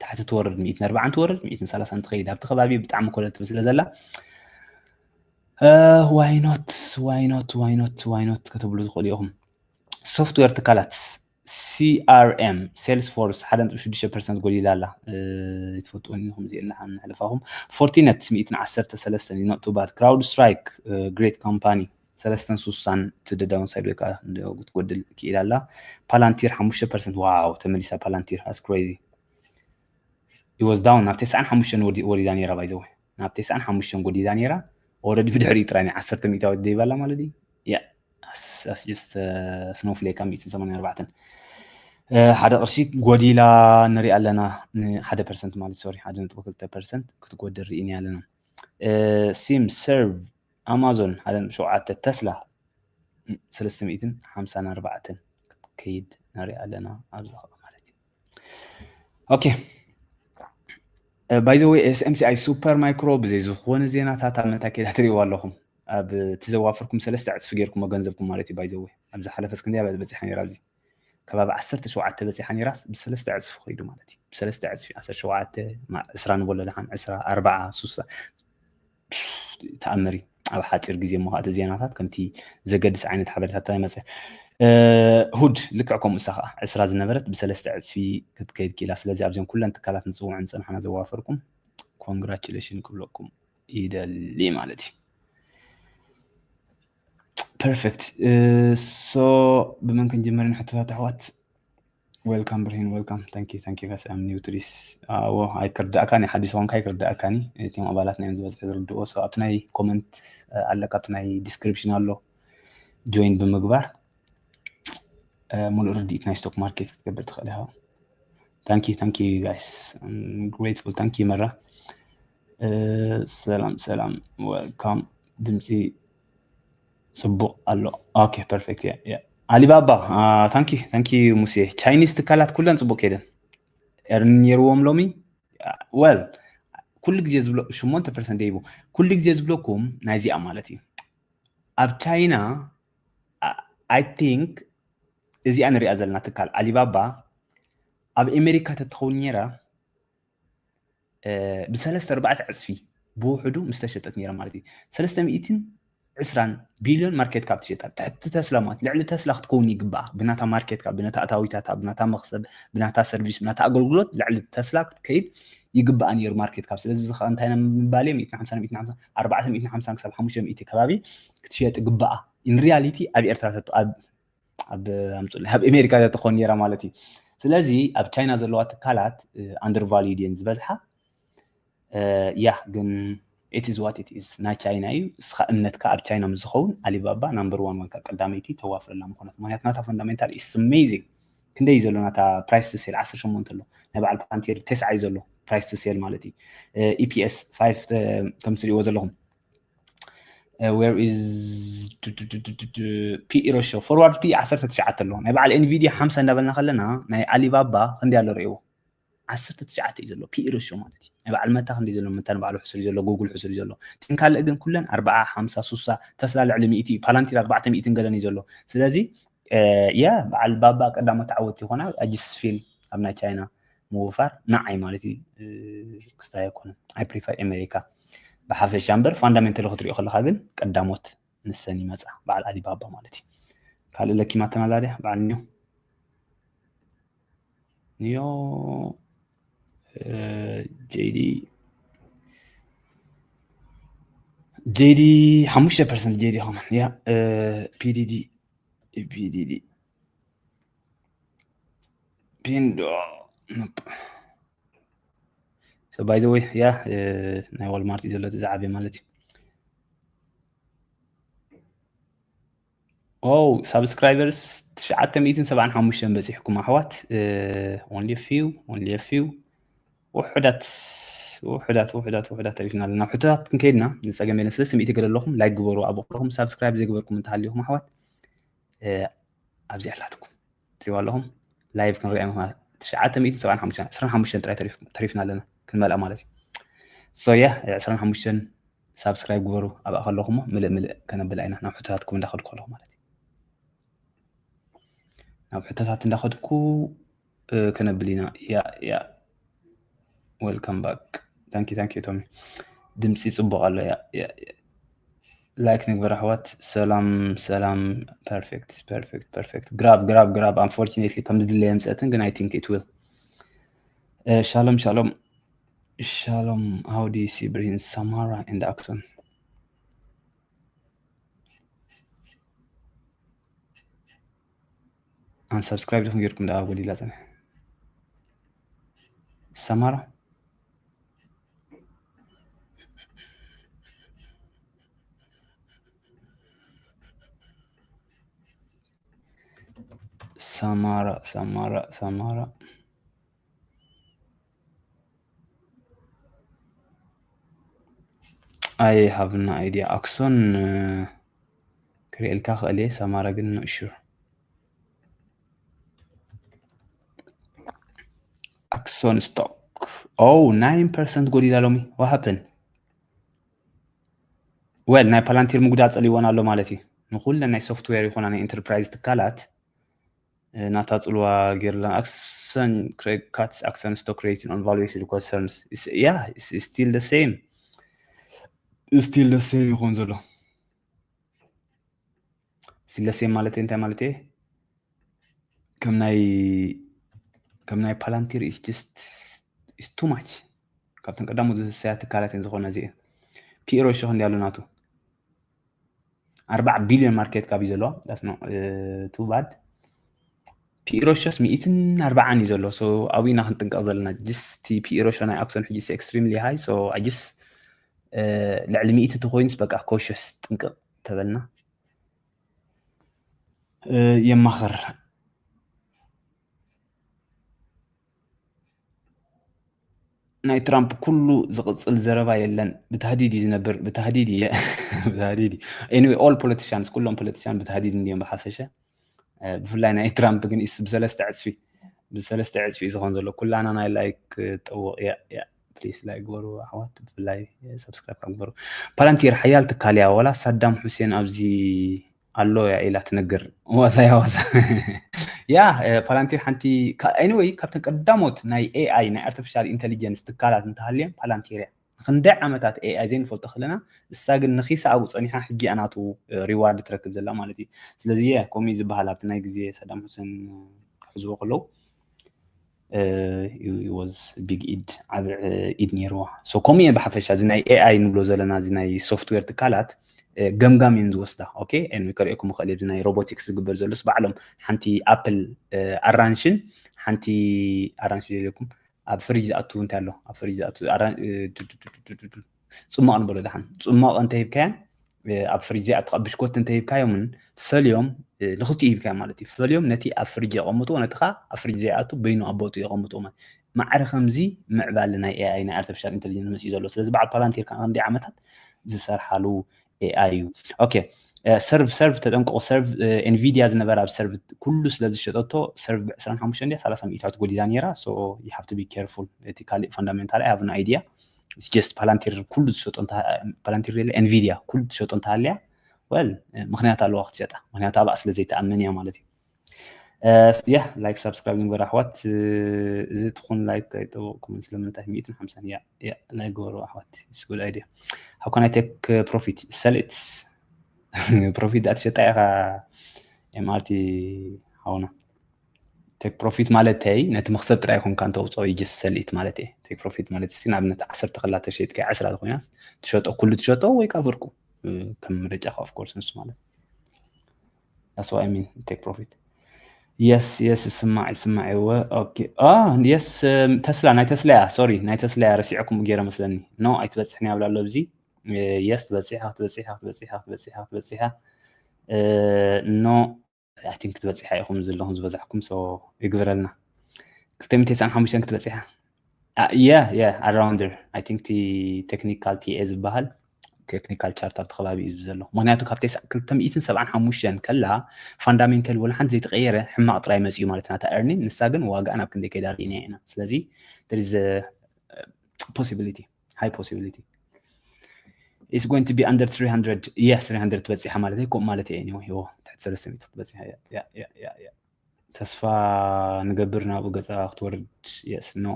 ታሕቲ ትወርድ ሚእትን ኣርባዓን ትወርድ ሚእትን ሰላሳን ትኸይድ ኣብቲ ከባቢ ብጣዕሚ ኮለል ትብል ስለ ዘላ why not why not why not why not ከተብሉ ትኽእሉ ኢኹም software ትካላት CRM Salesforce ሓደ ነጥቢ ሽዱሽተ ፐርሰንት ጎዲላ ኣላ ትፈልጥዎም ኢኹም እዚኤን ንሓን ንሕልፋኹም Fortinet ሚእትን ዓሰርተ ሰለስተን not too bad CrowdStrike great company ሰለስተን ሱሳን to the downside ወይ ከዓ ክትጎድል ክኢላ ኣላ Palantir ሓሙሽተ ፐርሰንት wow ተመሊሳ Palantir that's crazy it was down ናብ ተስዓን ሓሙሽተን ወሪዳ ነይራ by the way ናብ ተስዓን ሓሙሽተን ጎዲላ ነይራ already ብድሕሪ ጥራይ ናይ ዓሰርተ ሚእታዊት ደይባ ኣላ ማለት እዩ yeah just snowflake ኣብ ሚእትን ሰማንያን ኣርባዕተን ሓደ ቅርሺ ጎዲላ ንሪኣ ኣለና ንሓደ ፐርሰንት ማለት sorry ሓደ ነጥቢ ክልተ ፐርሰንት ክትጎድል ርኢና ኣለና Sim Serve Amazon ሓደ ነጥቢ ሸውዓተ Tesla ሰለስተ ሚእትን ሓምሳን ኣርባዕተን ክትከይድ ንሪኣ ኣለና ኣብዚ ማለት እዩ okay by the way SMCI Super Micro ብዘይ ዝኾነ ዜናታት ኣብ ምንታይ ከይዳ ትሪእዋ ኣለኹም ኣብ እቲ ዘዋፈርኩም ሰለስተ ዕፅፊ ጌርኩሞ ገንዘብኩም ማለት እዩ by the way ኣብ ዝሓለፈ እስክንድያ በፂሓ ነይራ ኣብዚ ከባቢ ዓሰርተ ሸውዓተ በፂሓ ነይራስ ብሰለስተ ዕፅፊ ከይዱ ማለት እዩ ብሰለስተ ዕፅፊ ዓሰርተ ሸውዓተ ዕስራ ንበሎ ደሓን ዕስራ ኣርባዓ ሱሳ ተኣምር እዩ ኣብ ሓፂር ግዜ እሞ እቲ ዜናታት ከምቲ ዘገድስ ዓይነት ሓበሬታታት ይመፀ ሁድ ልክዕ ከምኡ እሳ ከዓ ዕስራ ዝነበረት ብሰለስተ ዕፅፊ ክትከይድ ክኢላ ስለዚ ኣብዚኦም ኩለን ትካላት ንፅውዕን ፀንሓና ዘዋፈርኩም congratulation ክብለኩም ይደሊ ማለት እዩ perfect so ብመን ክንጅምር ንሕቶታት ኣሕዋት Welcome ብርሂን፣ welcome። Thank you, thank you guys, I'm new to this. ኣዎ፣ ኣይክርዳእካን እዩ፣ ሓዲስ ኾንካ ኣይክርዳእካን እዩ። እቶም ኣባላት ናዮም ዝበዝሑ ዝርድእዎ። So ኣብቲ ናይ ኮመንት ኣለካ፣ ኣብቲ ናይ ዲስክሪፕሽን ኣሎ፣ ጆይን ብምግባር ሙሉእ ርድኢት ናይ ስቶክ ማርኬት ክትገብር ትኽእል ኢኻ። Thank you, thank you guys, I'm grateful። Thank you መራ። ሰላም ሰላም፣ welcome። ድምፂ ፅቡቕ ኣሎ። Okay, perfect። Yeah, yeah። ኣሊባባ፣ thank you, thank you ሙሴ። ቻይኒዝ ትካላት ኩለን ፅቡቕ ከይደን፣ ኤርን ነይርዎም ሎሚ። Well፣ ኩሉ ግዜ ዝብሎ ሸሞንተ ፐርሰንት ደይቡ፣ ኩሉ ግዜ ዝብለኩም ናይዚኣ ማለት እዩ። ኣብ ቻይና፣ I think፣ እዚኣ ንሪኣ ዘለና ትካል ኣሊባባ ኣብ ኣሜሪካ ተትኸውን ነይራ፣ ብሰለስተ ኣርባዕተ ዕፅፊ ብውሕዱ ምስ ተሸጠት ነይራ ማለት እዩ። ሰለስተ ሚእትን ዕስራን ቢልዮን ማርኬት ካፕ ትሸጣ። ትሕቲ ተስላ ማለት ልዕሊ ተስላ ክትከውን ይግባኣ፣ ብናታ ማርኬት ካፕ፣ ብናታ ኣታዊታታ፣ ብናታ መኽሰብ፣ ብናታ ሰርቪስ፣ ብናታ ኣገልግሎት ልዕሊ ተስላ ክትከይድ ይግባኣ ነይሩ ማርኬት ካፕ። ስለዚ እዚ ከዓ እንታይ ኢና ምባል እዮም? ሚእትን ሓምሳን፣ ሚእትን ሓምሳን፣ ኣርባዕተ ሚእትን ሓምሳን ክሳብ ሓሙሽተ ሚእቲ ከባቢ ክትሸጥ ግባኣ። In reality ኣብ ኤርትራ ተት-፣ ኣብ ኣብ ኣምፁ ኣብ ኣሜሪካ ተትኾን ነይራ ማለት እዩ። ስለዚ ኣብ ቻይና ዘለዋ ትካላት under valued እየን ዝበዝሓ። ያ ግን it is what it is፣ ናይ ቻይና እዩ። እስኻ እምነትካ ኣብ ቻይና ምስ ዝኸውን ኣሊባባ ናምበር ዋን ወይካ ቀዳመይቲ ተዋፍረላ ምኾነት። ምክንያቱ ናታ ፈንዳሜንታል is amazing። ክንደይ እዩ ዘሎ ናታ ፕራይስ ቱ ሴል? ዓሰርተ ሸሞንተ ኣሎ። ናይ በዓል ፓንቴር ተስዓ እዩ ዘሎ ፕራይስ ቱ ሴል ማለት እዩ። ኢፒኤስ ፋይቭ ከም ትሪእዎ ዘለኹም where is ፒኢ ሬሽዮ? ፎርዋርድ ፒኢ ዓሰርተ ትሽዓተ ኣሎ። ናይ በዓል ኤንቪዲያ ሓምሳ እንዳበልና ከለና ናይ ኣሊባባ ክንደይ ኣሎ ርእይዎ? ዓሰርተ ትሽዓተ እዩ ዘሎ ፒኢ ሬሽዮ ማለት እዩ። ናይ በዓል መታ ክንደይ ዘሎ? መታ ንባዕሉ ሕሱር እዩ ዘሎ፣ ጉግል ሕሱር እዩ ዘሎ። እተን ካልእ ግን ኩለን ኣርብዓ፣ ሓምሳ፣ ሱሳ፣ ተስላ ልዕሊ ሚእቲ እዩ፣ ፓላንቲር ኣርባዕተ ሚእትን ገለን እዩ ዘሎ። ስለዚ ያ በዓል ባባ ቀዳሞት ተዓወትቲ ይኾና። I just feel ኣብ ናይ ቻይና ምውፋር ንዓይ ማለት እዩ ክስታይ ኣይኮነን። I prefer ኣሜሪካ ብሓፈሻ እምበር ፋንዳሜንታሊ ክትሪኦ ከለካ ግን ቀዳሞት ንሰን ይመፃ፣ በዓል ኣሊባባ ማለት እዩ። ካልእ ለኪማተናላ ድያ በዓል ኒዮ? ኒዮ ጄዲ ጄዲ ሓሙሽተ ፐርሰንት ጄዲ ከማን ያ ፒዲዲ ፒዲዲ ፒንዶ። So by the way ያ ናይ ዋልማርት እዩ ዘሎ እቲ ዝዓበየ ማለት እዩ። ኦ ሳብስክራይበርስ ትሽዓተ ሚእትን ሰብዓን ሓሙሽተን በፂሕኩም ኣሕዋት። Only few, only few። ውሑዳት ውሑዳት ውሑዳት ውሑዳት ተሪፍና ኣለና። ናብ ሕቶታት ክንከይድና ንፀገም የለን። ሰለስተ ሚእቲ ገለ ኣለኹም ላይክ ግበሩ። ኣብ ከለኹም ሳብስክራይብ ዘይገበርኩም እንተሃሊኹም ኣሕዋት ኣብዚ ኣላትኩም ትሪዋ ኣለኹም። ላይቭ ክንሪኣ ምኳና ትሽዓተ ሚእትን ሰብዓን ሓሙሽተን፣ ዕስራን ሓሙሽተን ጥራይ ተሪፍና ኣለና ክንመልኣ ማለት እዩ። So yeah ዕስራን ሓሙሽተን ሳብስክራይብ ግበሩ። ኣብኣ ከለኹም ምልእ ምልእ ከነብላ ኢና። ናብ ሕቶታትኩም እንዳኸድኩ ከለኹ ማለት እዩ። ናብ ሕቶታት እንዳኸድኩ ከነብል ኢና። ያ ያ welcome back። Thank you, thank you ቶሚ። ድምፂ ፅቡቕ ኣሎ። ያ ያ ላይክ ንግበር ኣሕዋት። ሰላም ሰላም። ፐርፌክት ፐርፌክት ፐርፌክት። ግራብ ግራብ ግራብ። Unfortunately ከም ዝድለየ ምፀትን ግን I think it will። ሻሎም ሻሎም ሻሎም። How do you see ብርሂን? Samara and Axon? Unsubscribe ዲኹም ጌርኩም ደኣ ጎዲላ ጸኒሐ። ሰማራ ሰማራ ሰማራ ሰማራ። I have no idea። ኣክሶን ክርእየልካ ክእል እየ፣ ሰማራ ግን not sure። ኣክሶን ስቶክ ኦ ናይን ፐርሰንት ጎዲላ ሎሚ። What happened? Well ናይ ፓላንቲር ምጉዳእ ጸሊዎን ኣሎ ማለት እዩ። ንኩለን ናይ ሶፍትዌር ይኹና ናይ ኢንተርፕራይዝ ትካላት ናታ ጽልዋ ገይርላ። Action cuts Action stock rating on valuation concerns. Yeah, it's still the same. Still the same ይኾን ዘሎ። Still the same ማለት እንታይ ማለት እዩ? ከም ናይ ከም ናይ ፓላንቲር is just is too much። ካብተን ቀዳሞት ዝሰያ ትካላት እየን ዝኾና እዚአን። ፒኢ ሬሽዮ ክንደይ ኣሎ ናቱ? ኣርባዓ ቢልዮን ማርኬት ካፕ እዩ ዘለዋ። That's not too bad። ፒኢሮሾስ ሚእትን ኣርባዓን እዩ ዘሎ። So ኣብኡ ኢና ክንጥንቀቕ ዘለና። ጅስቲ ፒኢሮሾ ናይ ኣክሲዮን ሕጂ extremely high። So ኣጅስ ልዕሊ ሚእቲ ተኮይንስ በቃ ኮሸስ ጥንቅቕ ተበልና የማኸር። ናይ ትራምፕ ኩሉ ዝቕጽል ዘረባ የለን። ብታህዲድ እዩ ዝነብር። ብታህዲድ እየ ብታህዲድ እዩ። Anyway, all politicians፣ ኩሎም politician ብታህዲድ እንዲዮም ብሓፈሸ። ብፍላይ ናይ ትራምፕ ግን ኢስ ብሰለስተ ዕጽፊ ብሰለስተ ዕጽፊ እዩ ዝኾን ዘሎ። ኩላና ናይ ላይክ ጠውቕ። ያ ያ ፕሊስ ላይክ ግበሩ ኣሕዋት፣ ብፍላይ ሰብስክራይብ ግበሩ። ፓላንቲር ሓያል ትካል እያ። ዋላ ሳዳም ሁሴን ኣብዚ ኣሎ እያ ኢላ ትነግር። ዋዛ ያ ዋዛ ያ ፓላንቲር ሓንቲ። Anyway፣ ካብተን ቀዳሞት ናይ ኤኣይ ናይ ኣርቲፊሻል ኢንቴሊጀንስ ትካላት እንተሃልየን ፓላንቲር እያ። ንክንደይ ዓመታት ኤኣይ ዘይንፈልጦ ከለና፣ እሳ ግን ንኺሳ ኣብኡ ጸኒሓ ሕጂ እያ ናቱ ሪዋርድ ትረክብ ዘላ ማለት እዩ። ስለዚ ከምኡ እዩ ዝበሃል ኣብቲ ናይ ግዜ ሳዳም ሁሴን ክሕዝዎ ከለዉ። Was big ኢድ፣ ዓቢ ኢድ ነይርዋ። So ከምኡ እየ ብሓፈሻ እዚ ናይ ኤኣይ ንብሎ ዘለና እዚ ናይ ሶፍትዌር ትካላት ገምጋም እዮም ዝወስዳ። ኦኬ፣ ከርእየኩም ይኽእል እዚ ናይ ሮቦቲክስ ዝግበር ዘሎስ ባዕሎም ሓንቲ ኣፕል ኣራንሽን ሓንቲ ኣራንሽ ደልኩም ኣብ ፍሪጅ ዝኣቱ እንታይ ኣሎ ኣብ ፍሪጅ ዝኣቱ ጽማቕ ንበሎ ደሓን ጽማቕ እንተሂብካያን ኣብ ፍሪጅ ዘይኣትኻ ብሽኮት እንተሂብካዮምን ፈልዮም ንክልቲኡ ሂብካዮም ማለት እዩ። ፈልዮም ነቲ ኣብ ፍሪጅ የቐምጥዎ፣ ነቲ ከዓ ኣብ ፍሪጅ ዘይኣቱ በይኑ ኣብ ቦትኡ የቐምጥዎ ማለት። ማዕረ ከምዚ ምዕባለ ናይ ኤኣይ ናይ ኣርቲፊሻል ኢንቴሊጀንስ መፅኡ ዘሎ። ስለዚ በዓል ፓላንቲር ከዓ ክንደይ ዓመታት ዝሰርሓሉ ኤኣይ እዩ። ኦኬ፣ ሰርቭ ሰርቭ ተጠንቀቑ። ሰርቭ ኤንቪዲያ ዝነበረ ኣብ ሰርቭ ኩሉ ስለ ዝሸጠቶ ሰርቭ ብ ዕስራን ሓሙሽተን ድያ ሰላሳ ሚእታዊት ጎዲላ ነይራ። So you have to be careful። እቲ ካሊእ ፋንዳሜንታል I have no idea። It's just ፓላንቲር ኩሉ ዝሸጦ ፓላንቲር የለ ኤንቪዲያ ኩሉ ዝሸጦ እንተሃልያ well ምክንያት ኣለዋ ክትሸጣ። ምክንያቱ ኣብኣ ስለ ዘይተኣመን እያ ማለት እዩ። ያ ላይክ ሳብስክራይብ ንግበር ኣሕዋት። እዚ ትኹን ላይክ ኣይጠበቕኩምን ስለምንታይ ሚእትን ሓምሳን እያ። ያ ላይክ ግበሩ ኣሕዋት። It's good idea። How can I take profit? Sell it። ፕሮፊት ዳኣ ትሸጣ ኢኻ ኤምኣርቲ ሓውና። ቴክ ፕሮፊት ማለተይ ነቲ መኽሰብ ጥራይ ኮንካ እንተውፅኦ እዩ just sell it ማለት እየ። ቴክ ፕሮፊት ማለት እስቲ ንኣብነት ዓሰርተ ክላ ተሸይጥካ ዕስራ ዝኾይናስ ትሸጦ ኩሉ ትሸጦ ወይ ከዓ ፍርቁ ከም ምርጫኻ of course ንሱ ማለት that's what I mean take profit። Yes yes ይስማዕ ይስማዕ እወ okay። Yes ተስላ ናይ ተስላ እያ። Sorry ናይ ተስላ እያ ረሲዐኩም ገይረ መስለኒ። No ኣይትበፅሕን እያ ብላ ኣሎ ኣብዚ። Yes ትበፅሕ ኢኻ ክትበፅሕ ኢኻ ክትበፅሕ ኢኻ ክትበፅሕ ኢኻ ክትበፅሕ ኢኻ ክትበፅሕ ኢኻ። No I think ክትበፅሓ ኢኹም ዘለኹም ዝበዛሕኩም so ይግበረልና። ክልተ ሚእቲ ተስዓን ሓሙሽተን ክትበፅሓ yeah yeah around there I think ቲ ቴክኒካል ቲኤ ዝበሃል ቴክኒካል ቻርት ኣብቲ ከባቢ እዩ ዘሎ። ምክንያቱ ካብ ክልተ ሚእትን ሰብዓን ሓሙሽተን ከላ ፋንዳሜንታል ወላ ሓንቲ ዘይተቀየረ ሕማቅ ጥራይ መፅኡ ማለት ናታ earning። ንሳ ግን ዋጋኣ ናብ ክንደይ ከይዳ ርኢና ኢና። ስለዚ there is possibility high possibility it's going to be under three hundred። Yes three hundred ትበፅሓ ማለት እዩ። ከምኡ ማለት እዩ። Anyway ትሕቲ ሰለስተ ሚእቲ ክትበፅሓ እያ። ተስፋ ንገብር ናብኡ ገፃ ክትወርድ። Yes no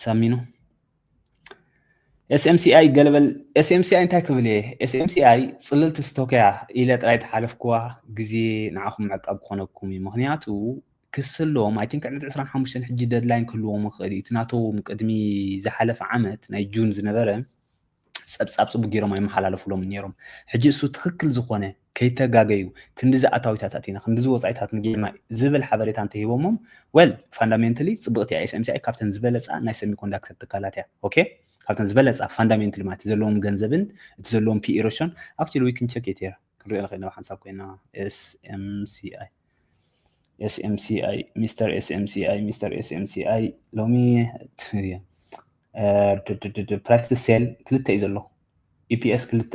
ሳሚኖ ኤስኤምሲኣይ ገለበል። ኤስኤምሲኣይ እንታይ ክብል እየ? ኤስኤምሲኣይ ፅልልቲ ስቶክ እያ ኢለ ጥራይ ተሓለፍኩዋ ግዜ ንዓኹም ምዕቃብ ክኾነኩም እዩ። ምክንያቱ ክስሎም I think ዕለት ዕስራን ሓሙሽተን ሕጂ ደድላይን ክህልዎም ይኽእል እዩ። እቲ ናቶም ቅድሚ ዝሓለፈ ዓመት ናይ ጁን ዝነበረ ፀብፃብ ፅቡቅ ገይሮም ኣይመሓላለፉሎም ነይሮም። ሕጂ እሱ ትክክል ዝኾነ ከይተጋገዩ ክንድዚ ኣታዊታት ኣቲና ክንድዚ ወፃኢታት ንጌርና ዝብል ሓበሬታ እንተሂቦሞም well fundamentally ፅብቅቲ እያ። ኤስኤምሲኣይ ካብተን ዝበለፃ ናይ ሰሚኮንዳክተር ትካላት እያ። ኦኬ ካብተን ዝበለፃ fundamentally ማለት ዘለዎም ገንዘብን እቲ ዘለዎም ፒኢሮሽን actually we can check it here ክንሪኦ ንኽእል ኢና ብሓንሳብ ኮይና ኤስኤምሲኣይ ኤስኤምሲኣይ ሚስተር ኤስኤምሲኣይ ሚስተር ኤስኤምሲኣይ ሎሚ ፕራይስ ቱ ሴል ክልተ እዩ ዘሎ ኢፒኤስ ክልተ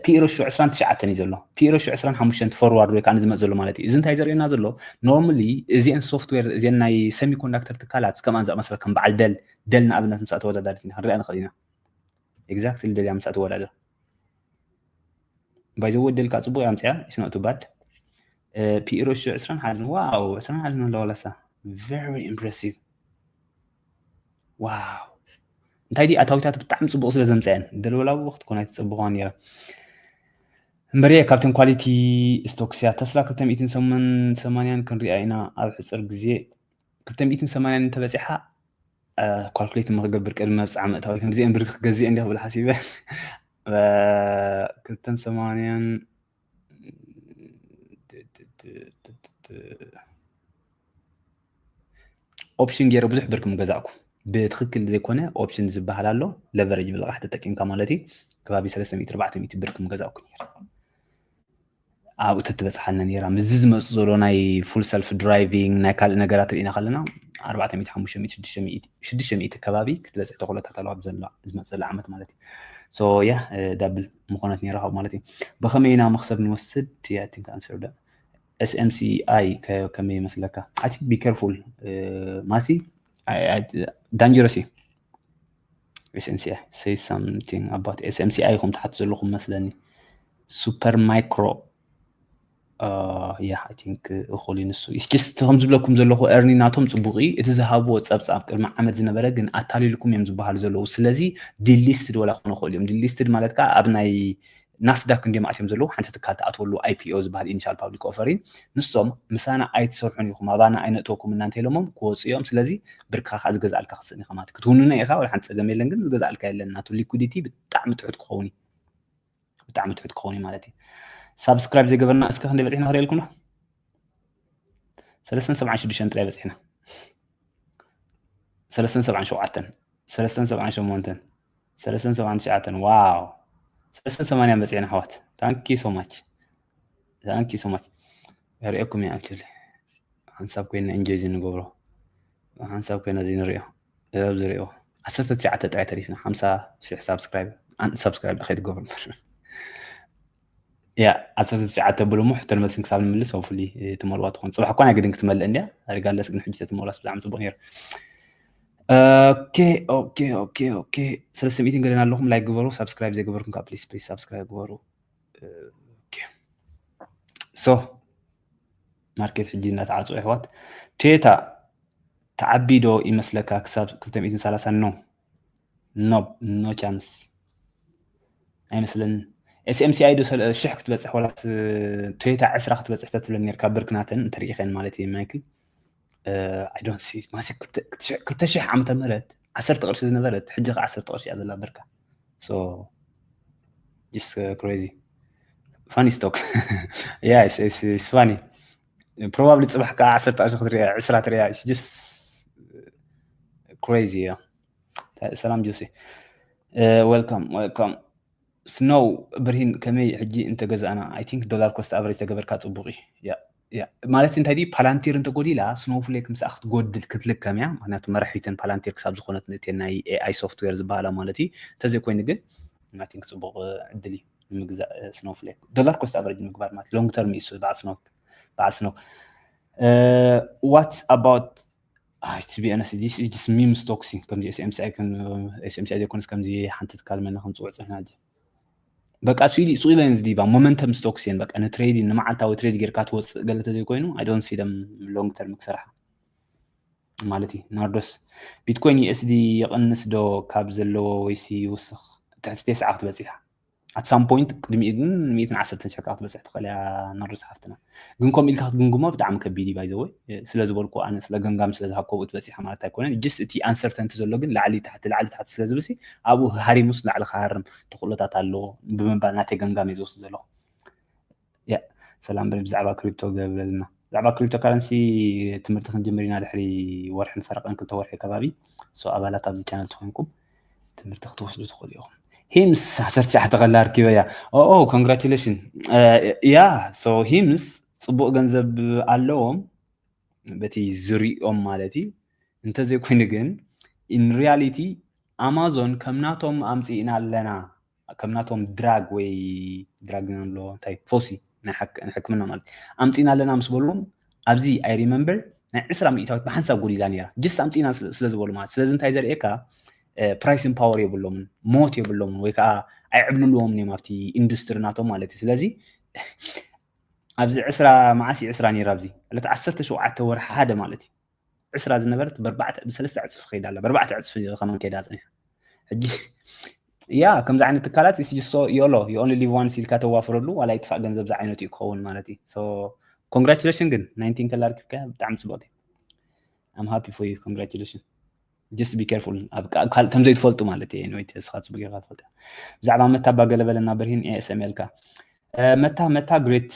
ፒኢሮሹ ዕስራን ትሽዓተን እዩ ዘሎ። ፒኢሮሹ ዕስራን ሓሙሽተን ፎርዋርድ ወይ ከዓ ዝመፅ ዘሎ ማለት እዩ። እዚ እንታይ ዘርእየና ዘሎ normally እዚአን ሶፍትዌር እዚአን ናይ ሰሚኮንዳክተር ትካላት እስከማን ዝኣመሰለ ከም በዓል ደል ደል ንኣብነት ምሳእ ተወዳዳሪት ኢና ክንሪኣ ንኽእል ኢና። Exactly ደልያ ምሳእ ትወዳደር ባይዘወ ደልካ ፅቡቅ ያምፅያ is not too bad። ፒኢሮሹ ዕስራን ሓደን ዋው ዕስራን ሓደን ኣለዋ ለሳ very impressive። ዋው እንታይ ዲ ኣታዊታት ብጣዕሚ ፅቡቅ ስለ ዘምፀአን ደልወላ ብኡ ክትኮን ኣይትፀብኳ ነይራ። እምበርየ ካብተን ኳሊቲ ስቶክስ እያ። ተስላ ክልተ ሚእትን ሰማንያን ክንሪኣ ኢና ኣብ ሕፅር ግዜ። ክልተ ሚእትን ሰማንያን እንተበፂሓ ካልኩሌት ምክገብር ቅድሚ መብፃዕ ምእታዊ ከምዚአን ብርክ ክገዝእ እንዲ ክብል ሓሲበ ክልተን ሰማንያን ኦፕሽን ገይረ ብዙሕ ብር ክምገዛእኩ ብትኽክል ዘይኮነ ኦፕሽን ዝበሃል ኣሎ። ለቨረጅ ብልቓሕ ተጠቂምካ ማለት እዩ። ከባቢ ሰለስተ ሚእቲ ኣርባዕተ ሚእቲ ብር ክምገዛእኩ ነይረ። ኣብኡ ተትበፅሓልና ነይራ። ምስዚ ዝመፁ ዘሎ ናይ ፉል ሰልፍ ድራይቪንግ ናይ ካልእ ነገራት ርኢና ከለና ኣርባዕተ ሚእቲ፣ ሓሙሽተ ሚእቲ፣ ሽዱሽተ ሚእቲ፣ ሽዱሽተ ሚእቲ ከባቢ ክትበፅሕ ተኽእሎታት ኣለዋ ብዘላ ዝመፅ ዘሎ ዓመት ማለት እዩ። So yeah, ዳብል ምኾነት ነይራ ካብኡ ማለት እዩ። ብኸመይ ኢና መኽሰብ ንወስድ? Yeah, I think answer that. S M C I ከመይ ይመስለካ? I think be careful ማሲ፣ dangerous እዩ። S M C I say something about S M C I ኢኹም ትሓቱ ዘለኹም መስለኒ። ሱፐር ማይክሮ yeah, I think እኹል እዩ ንሱ። It's just ከም ዝብለኩም ዘለኹ earning ናቶም ፅቡቕ እዩ። እቲ ዝሃብዎ ፀብፃብ ቅድሚ ዓመት ዝነበረ ግን ኣታሊልኩም እዮም ዝበሃሉ ዘለዉ። ስለዚ delisted ወላ ክኾኑ ይኽእሉ እዮም። Delisted ማለት ከዓ ኣብ ናይ ናስዳክ እንዲዮም ኣትዮም ዘለዉ። ሓንቲ ትካል ትኣትወሉ I P O ዝበሃል initial public offering። ንሶም ምሳና ኣይትሰርሑን ኢኹም፣ ኣባና ኣይነእተወኩም እናንተ ኢሎሞም ክወፁ እዮም። ስለዚ ብርካ ከዓ ዝገዝኣልካ ክትስእን ኢኻ ማለት እዩ። ክትውንኖ ኢኻ፣ ወላ ሓንቲ ፀገም የለን፣ ግን ዝገዝኣልካ የለን። ናቱ ሊኩዲቲ ብጣዕሚ ትሑት ክኸውን እዩ። ብጣዕሚ ትሑት ክኸውን እዩ ማለት እዩ። ሳብስክራይብ ዘይገበርና እስከ ክንደይ በፂሕና ክርእየልኩም ዶ? ሰለስተን ሰብዓን ሽዱሽተን ጥራይ በፂሕና። ሰለስተን ሰብዓን ሸውዓተን፣ ሰለስተን ሰብዓን ሸሞንተን፣ ሰለስተን ሰብዓን ትሽዓተን። ዋው፣ ሰለስተን ሰማንያን በፂሕና ኣሕዋት። Thank you so much, thank you so much። ርእየኩም እየ actually ሓንሳብ ኮይና ኢንጆይ ዝንገብሮ ሓንሳብ ኮይና ዘይንሪኦ እብ ዝሪኦ ዓሰርተ ትሽዓተ ጥራይ ተሪፍና ሓምሳ ሽሕ ሳብስክራይብ ኣን ሳብስክራይብ ከይትገብሩ እምበር። ያ ዓሰርተ ትሽዓተ ብሉ እሞ ሕቶ ንመልስን ክሳብ ንምልስ hopefully ትመልዋ ትኾን። ፅባሕ እኳ ናይ ግድን ክትመልእ እንድያ ሪጋለስ ግን ሕጂ ተትመልዋስ ብጣዕሚ ፅቡቅ ነይሩ። ኦኬ ኦኬ ኦኬ ኦኬ ሰለስተ ሚእትን ገለን ኣለኹም ላይክ ግበሩ። ሳብስክራይብ ዘይገበርኩም ከዓ ፕሊስ ፕሊስ ሳብስክራይብ ግበሩ። ሶ ማርኬት ሕጂ እናተዓፅኡ ኣሕዋት ቶዮታ ተዓቢ ዶ ይመስለካ ክሳብ ክልተ ሚእትን ሰላሳን? No, no, no chance ኣይመስለንን። S M C I ዶ ሽሕ ክትበፅሕ ወላስ ቶዮታ ዕስራ ክትበፅሕ ተትብለኒ ነርካ ብርክናተን እንተሪኢኸን ማለት እዩ ማይክል። I don't see ማሲ ክልተ ሺሕ ዓመተ ምህረት ዓሰርተ ቅርሺ ዝነበረት ሕጂ ከ ዓሰርተ ቅርሺ እያ ዘላ ብርካ። So just crazy funny stock. Yeah, it's funny. Probably ፅባሕ ከዓ ዓሰርተ ቅርሺ ክትሪኣ ዕስራ ትሪኣ just crazy እያ። ሰላም ጆሴ፣ welcome welcome። ስኖው ብርሂን ከመይ ሕጂ እንተገዛእና? I think dollar cost average ተገበርካ ፅቡቅ እዩ። ማለት እንታይ ድዩ ፓላንቲር እንተጎዲላ ስኖውፍሌክ ምስኣ ክትጎድል ክትልከም እያ። ምክንያቱ መራሒተን ፓላንቲር ክሳብ ዝኾነት ንእተን ናይ A I software ዝበሃላ ማለት እዩ። እንተዘይኮይኑ ግን I think ፅቡቅ ዕድል እዩ ንምግዛእ ስኖውፍሌክ። Dollar cost average ምግባር ማለት long term እዩ በዓል ስኖው። What about to be honest, this is just meme stocks እዩ። ከምዚ S M C I ዘይኮነስ ከምዚ ሓንቲ ትካል መና ክንፅውዕ ፅሕና ሕጂ በቃ ሱቅ ኢለን ዝዲባ momentum stocks እየን። በቃ ንትሬዲንግ ንመዓልታዊ ትሬድ ጌርካ ትወፅእ ገለ ተዘይኮይኑ I don't see them long term ክሰርሓ ማለት እዩ። ናርዶስ ቢትኮይን U S D ይቕንስ ዶ ካብ ዘለዎ ወይሲ ይውስኽ? ትሕቲ ተስዓ ክትበፅሕ እያ። At some point ቅድሚኡ ግን ሚእትን ዓሰርተን ሽሕ ክትበፅሕ ትኽእል እያ ናርዶስ ሓፍትና። ግን ከምኡ ኢልካ ክትግምግሞ ብጣዕሚ ከቢድ እዩ by the way። ስለ ዝበልኩ ኣነ ስለ ገምጋም ስለ ዝሃብኮ ብኡ ትበፂሓ ማለት ኣይኮነን። Just እቲ uncertainty ዘሎ ግን ላዕሊ ታሕቲ ላዕሊ ታሕቲ ስለ ዝብልሲ ኣብኡ ሃሪሙስ ላዕሊ ክሃርም ተኽእሎታት ኣለዎ ብምባል ናተይ ገምጋም እየ ዝወስድ ዘለኹ። ሰላም ብሬ ብዛዕባ ክሪፕቶ ገለልና። ብዛዕባ ክሪፕቶ ካረንሲ ትምህርቲ ክንጅምር ኢና ድሕሪ ወርሕን ፈረቐን ክልተ ወርሒ ከባቢ። So ኣባላት ኣብዚ ቻነል ተኾይንኩም ትምህርቲ ክትወስዱ ትኽእሉ ኢኹም። ሂምስ ዓሰርተ ትሽዓተ ከላ ኣርኪበያ። ኦ congratulation። Yeah, so ሂምስ ፅቡቅ ገንዘብ ኣለዎም በቲ ዝሪኦም ማለት እዩ። እንተዘይኮይኑ ግን in reality ኣማዞን ከም ናቶም ኣምፂእና ኣለና ከም ናቶም ድራግ ወይ ድራግ ንብሎ እንታይ ፈውሲ ናይ ሕክምና ማለት ኣምፂና ኣለና ምስ በልዎም ኣብዚ I remember ናይ ዕስራ ሚእታዊት ብሓንሳብ ጎዲላ ነይራ just ኣምፂና ስለ ዝበሉ ማለት ስለዚ እንታይ ዘርእየካ pricing power የብሎምን ሞት የብሎምን ወይ ከዓ ኣይዕብልልዎምን እዮም ኣብቲ ኢንዱስትሪ ናቶም ማለት እዩ። ስለዚ ኣብዚ ዕስራ መዓስ እዩ ዕስራ ነይራ ኣብዚ ዕለት ዓሰርተ ሸውዓተ ወርሒ ሓደ ማለት እዩ ዕስራ ዝነበረት ብሰለስተ ዕፅፊ ከይዳ ኣላ ብኣርባዕተ ዕፅፊ ከማን ከይዳ ፀኒሓ ሕጂ ያ ከምዚ ዓይነት ትካላት is just so yolo you only live once ኢልካ ተዋፍረሉ ዋላ ይጥፋእ ገንዘብ ዝዓይነቱ እዩ ክኸውን ማለት እዩ። Congratulation ግን ናይንቲን ከላ ርክብካ ብጣዕሚ ፅቡቅቲ I'm happy for you congratulation። Just be careful ከም ዘይትፈልጡ ማለት እዩ ወይ ተስኻ ፅቡቅ ጌርካ ትፈልጥ። ብዛዕባ መታ ባ ገለበለና ብርሂን ASML ካ መታ መታ great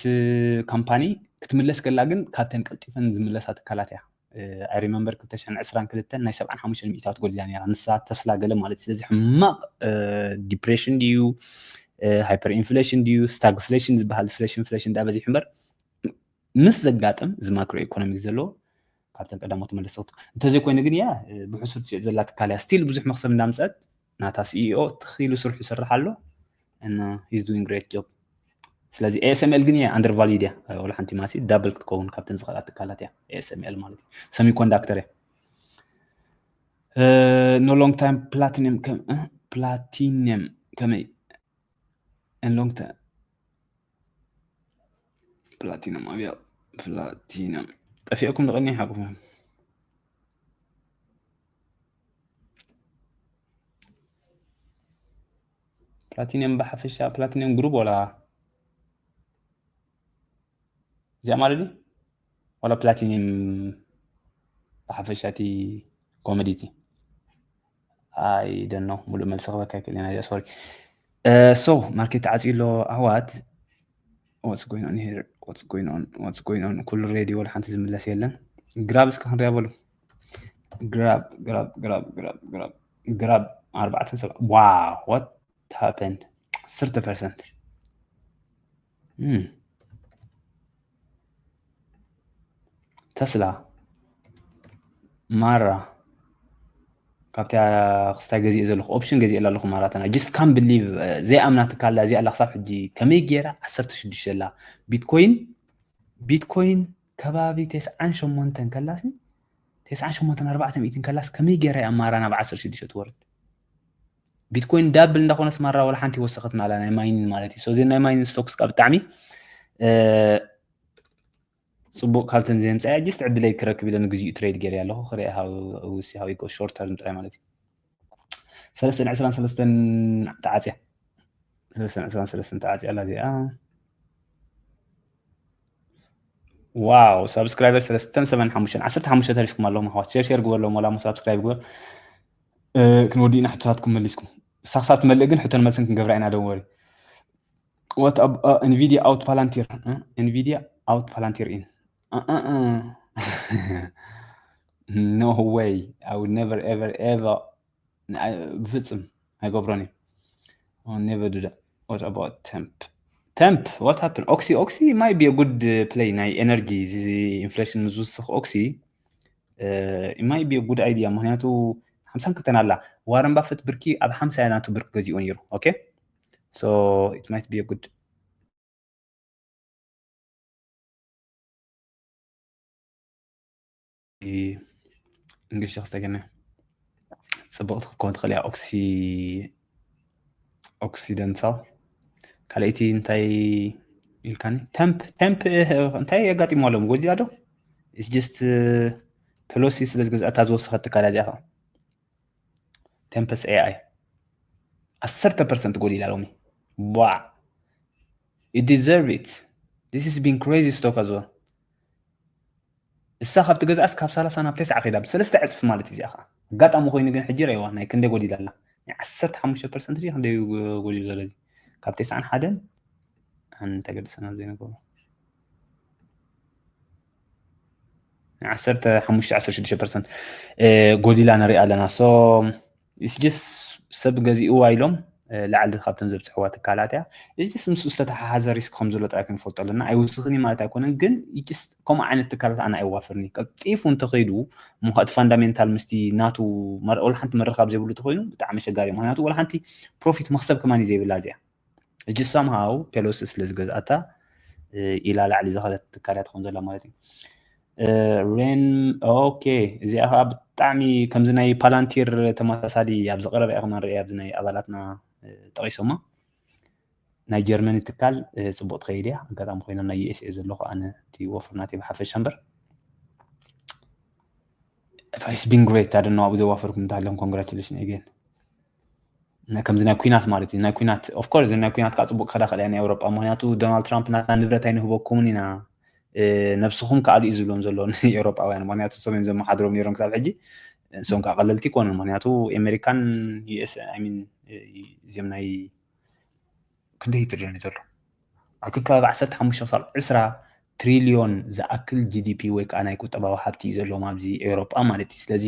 company ክትምለስ ከላ ግን ካብተን ቀልጢፈን ዝምለሳ ትካላት እያ። I remember ክልተ ሽሕን ዕስራን ክልተን ናይ ሰብዓን ሓሙሽተን ሚእታዊት ጎዲላ ነይራ፣ ንሳ ተስላ ገለ ማለት እዩ። ስለዚ ሕማቕ depression ድዩ፣ hyperinflation ድዩ፣ stagflation ዝበሃል፣ ፍሌሽን ፍሌሽን እንዳበዚሑ እምበር፣ ምስ ዘጋጥም እዚ ማክሮ ኢኮኖሚክ ዘለዎ ካብተን ቀዳሞት መለሰቲ። እንተዘይኮይኑ ግን እያ ብሕሱር ትሸጥ ዘላ ትካል እያ። ስቲል ብዙሕ መክሰብ እንዳምፀት ናታ ሲኢኦ ትኽኢሉ ስርሑ ይሰርሕ ኣሎ። And he's doing great job። ስለዚ ኤስኤምኤል ግን እያ under valued እያ። ወላ ሓንቲ ማሲ ዳብል ክትከውን ካብተን ዝኸላ ትካላት እያ ኤስኤምኤል ማለት እዩ። ሰሚኮንዳክተር እያ። No long time platinum ከም platinum ከመይ long time platinum ኣብያ platinum ጠፊእኩም ንቐኒ ሓቁ platinum ብሓፈሻ platinum group ወላ እዚኣ ማለት ድዩ? ወላ platinum ብሓፈሻ እቲ commodity? I don't know፣ ሙሉእ መልሲ ክበካ ይክእል ኢና። ሶሪ። So ማርኬት ተዓፅዩ ኣሎ ኣሕዋት። What's going on here? What's going on? What's going on? ኩሉ ሬዲ፣ ወላ ሓንቲ ዝምለስ የለን። ግራብ እስከ ክንሪያ በሉ። ግራብ ግራብ ግራብ ግራብ ግራብ ግራብ ኣርባዕተ ሰብዓ። Wow, what happened? ዓሰርተ ፐርሰንት። ተስላ፣ ማራ፣ ካብታ ክስታይ ገዚኤ ዘለኹ ኦፕሽን ገዚኤ ኣለኹ ማራቶን። I just can't believe። ዘይኣምና ትካል እዚኣ ኣላ ክሳብ ሕጂ። ከመይ ገይራ ዓሰርተ ሽዱሽተ ኣላ? ቢትኮይን ቢትኮይን ከባቢ ተስዓን ሸሞንተን ከላስ፣ ተስዓን ሸሞንተን ኣርባዕተ ሚእትን ከላስ፣ ከመይ ገይራ እያ ማራ ናብ ዓሰርተ ሽዱሽተ ትወርድ? ቢትኮይን ዳብል እንዳኾነስ ማራ ወላ ሓንቲ ወሰኸትና ኣላ፣ ናይ ማይኒን ማለት እዩ። So እዘን ናይ ማይኒን ስቶክስ ካብ ብጣዕሚ ፅቡቅ ካብተን ዘምፃያ just ዕድለይ ክረክብ ኢለ ንግዚኡ ትሬድ ገይረ ኣለኹ። ክሪኣ how we see how it goes short term ጥራይ ማለት እዩ። ሰለስተን ዕስራን ሰለስተን ተዓፅያ። ሰለስተን ዕስራን ሰለስተን ተዓፅያ ኣላ እዚኣ። ዋው፣ ሳብስክራይበር ሰለስተን ሰብዓን ሓሙሽተን፣ ዓሰርተ ሓሙሽተ ተሪፍኩም ኣለኹም ኣሕዋት። ሼር ሼር ግበርሎም፣ ወላ እሞ ሳብስክራይብ ግበር። ክንወዲ ኢና ሕቶታትኩም መሊስኩም። ሳክሳብ ትመልእ ግን ሕቶን መልስን ክንገብራ ኢና፣ don't worry። What ab- uh, Nvidia out Palantir? Uh, Nvidia out Palantir in? Uh, uh, uh. No way. I would never, ever, ever. ብፍፅም ኣይገብሮን እዩ። I'll never do that. What about Temp? Temp, what happened? Oxy, Oxy might be a good uh, play. ናይ ኤነርጂ፣ እዚ ኢንፍሌሽን ምስ ዝውስኽ ኦክሲ፣ uh, it might be a good idea። ምክንያቱ ሓምሳን ክልተን ኣላ። ዋረን ባፈት ብርኪ ኣብ ሓምሳ እያ ናቱ ብርኪ ገዚኡ ነይሩ። Okay, so it might be a good እንግሊሽ ክስተገነ ፅቡቅ ክትከውን ትኽእል እያ። ኦክሲ ኦክሲደንታል ካልኣይቲ እንታይ ኢልካኒ? ተምፕ ተምፕ እንታይ ኣጋጢሞ ኣለዎም? ጎዲላ ዶ? It's just ፔሎሲ ስለ ዝገዝኣታ ዝወሰኸት ትካል እዚኣ ከዓ ተምፕስ ኤኣይ ዓሰርተ ፐርሰንት ጎዲላ ሎሚ። ቧዕ! You deserve it. This is been crazy stock as well. እሳ ካብ ትገዝኣስ ካብ ሰላሳ ናብ ተስዓ ከይዳ ብሰለስተ ዕፅፊ ማለት እዩ። እዚኣ ከዓ ኣጋጣሚ ኮይኑ ግን ሕጂ ረይዋ ናይ ክንደይ ጎዲላ ኣላ? ናይ ዓሰርተ ሓሙሽተ ፐርሰንት ድዩ ክንደይ ጎዲሉ ዘሎ እዚ? ካብ ተስዓን ሓደን እንታይ ገድሰና ዘይነገሩ ናይ ዓሰርተ ሓሙሽተ ዓሰርተ ሽዱሽተ ፐርሰንት ጎዲላ ንሪኣ ኣለና። So it's just ሰብ ገዚእዋ ኢሎም ላዕሊ ካብቶም ዘብፅሕዋ ትካላት እያ። It's just ምስኡ ዝተተሓሓዘ ሪስክ ከም ዘሎ ጥራይ ክንፈልጦ ኣለና። ኣይውስኽን እዩ ማለት ኣይኮነን፣ ግን it's just ከምኡ ዓይነት ትካላት ኣነ ኣይዋፍርኒ። ቀልጢፉ እንተኸይዱ እሞ እቲ ፋንዳሜንታል ምስቲ ናቱ መር- ወላ ሓንቲ ምርኻብ ዘይብሉ ተኮይኑ ብጣዕሚ ኣሸጋሪ እዩ። ምክንያቱ ወላ ሓንቲ ፕሮፊት መክሰብ ከማን እዩ ዘይብላ እዚኣ። ሕጂ ሳምሃው ፔሎሲ ስለ ዝገዝኣታ ኢላ ላዕሊ ዝኸደት ትካል እያ ትኾን ዘላ ማለት እዩ። ሬን ኦኬ፣ እዚኣ ከዓ ብጣዕሚ ከምዚ ናይ ፓላንቲር ተመሳሳሊ ኣብዚ ቀረባ እያ ከማን ርእያ ኣብዚ ናይ ኣባላትና ጠቂሶማ። ናይ ጀርመኒ ትካል ጽቡቅ ትኸይድ እያ። ኣጋጣሚ ኮይና ናይ ዩኤስኤ ዘለኹ ኣነ እቲ ወፍር ናተይ ብሓፈሻ እምበር It's been great። ኣደና ኣብኡ ዘዋፈርኩም እንተሃልዮም congratulation again። ከምዚ ናይ ኩናት ማለት እዩ። ናይ ኩናት of course ናይ ኩናት ከዓ ፅቡቅ ክኸዳ ክእል ናይ ኤውሮጳ፣ ምክንያቱ ዶናልድ ትራምፕ ናትና ንብረት ኣይንህበኩምን ኢና፣ ነብስኹም ከኣሉ እዩ ዝብሎም ዘሎ ንኤውሮጳውያን። ምክንያቱ ንሶም እዮም ዘመሓድሮም ነይሮም ክሳብ ሕጂ። ንሶም ከዓ ቀለልቲ ይኮኑን። ምክንያቱ ኣሜሪካን ዩኤስ ሚን እዚኦም ናይ ክንደይ ትሪሊዮን እዩ ዘሎ? ኣብቲ ከባቢ ዓሰርተ ሓሙሽተ ክሳብ ዕስራ ትሪልዮን ዝኣክል ጂ ዲ ፒ ወይ ከዓ ናይ ቁጠባዊ ሃብቲ እዩ ዘለዎም ኣብዚ ኤውሮጳ ማለት እዩ። ስለዚ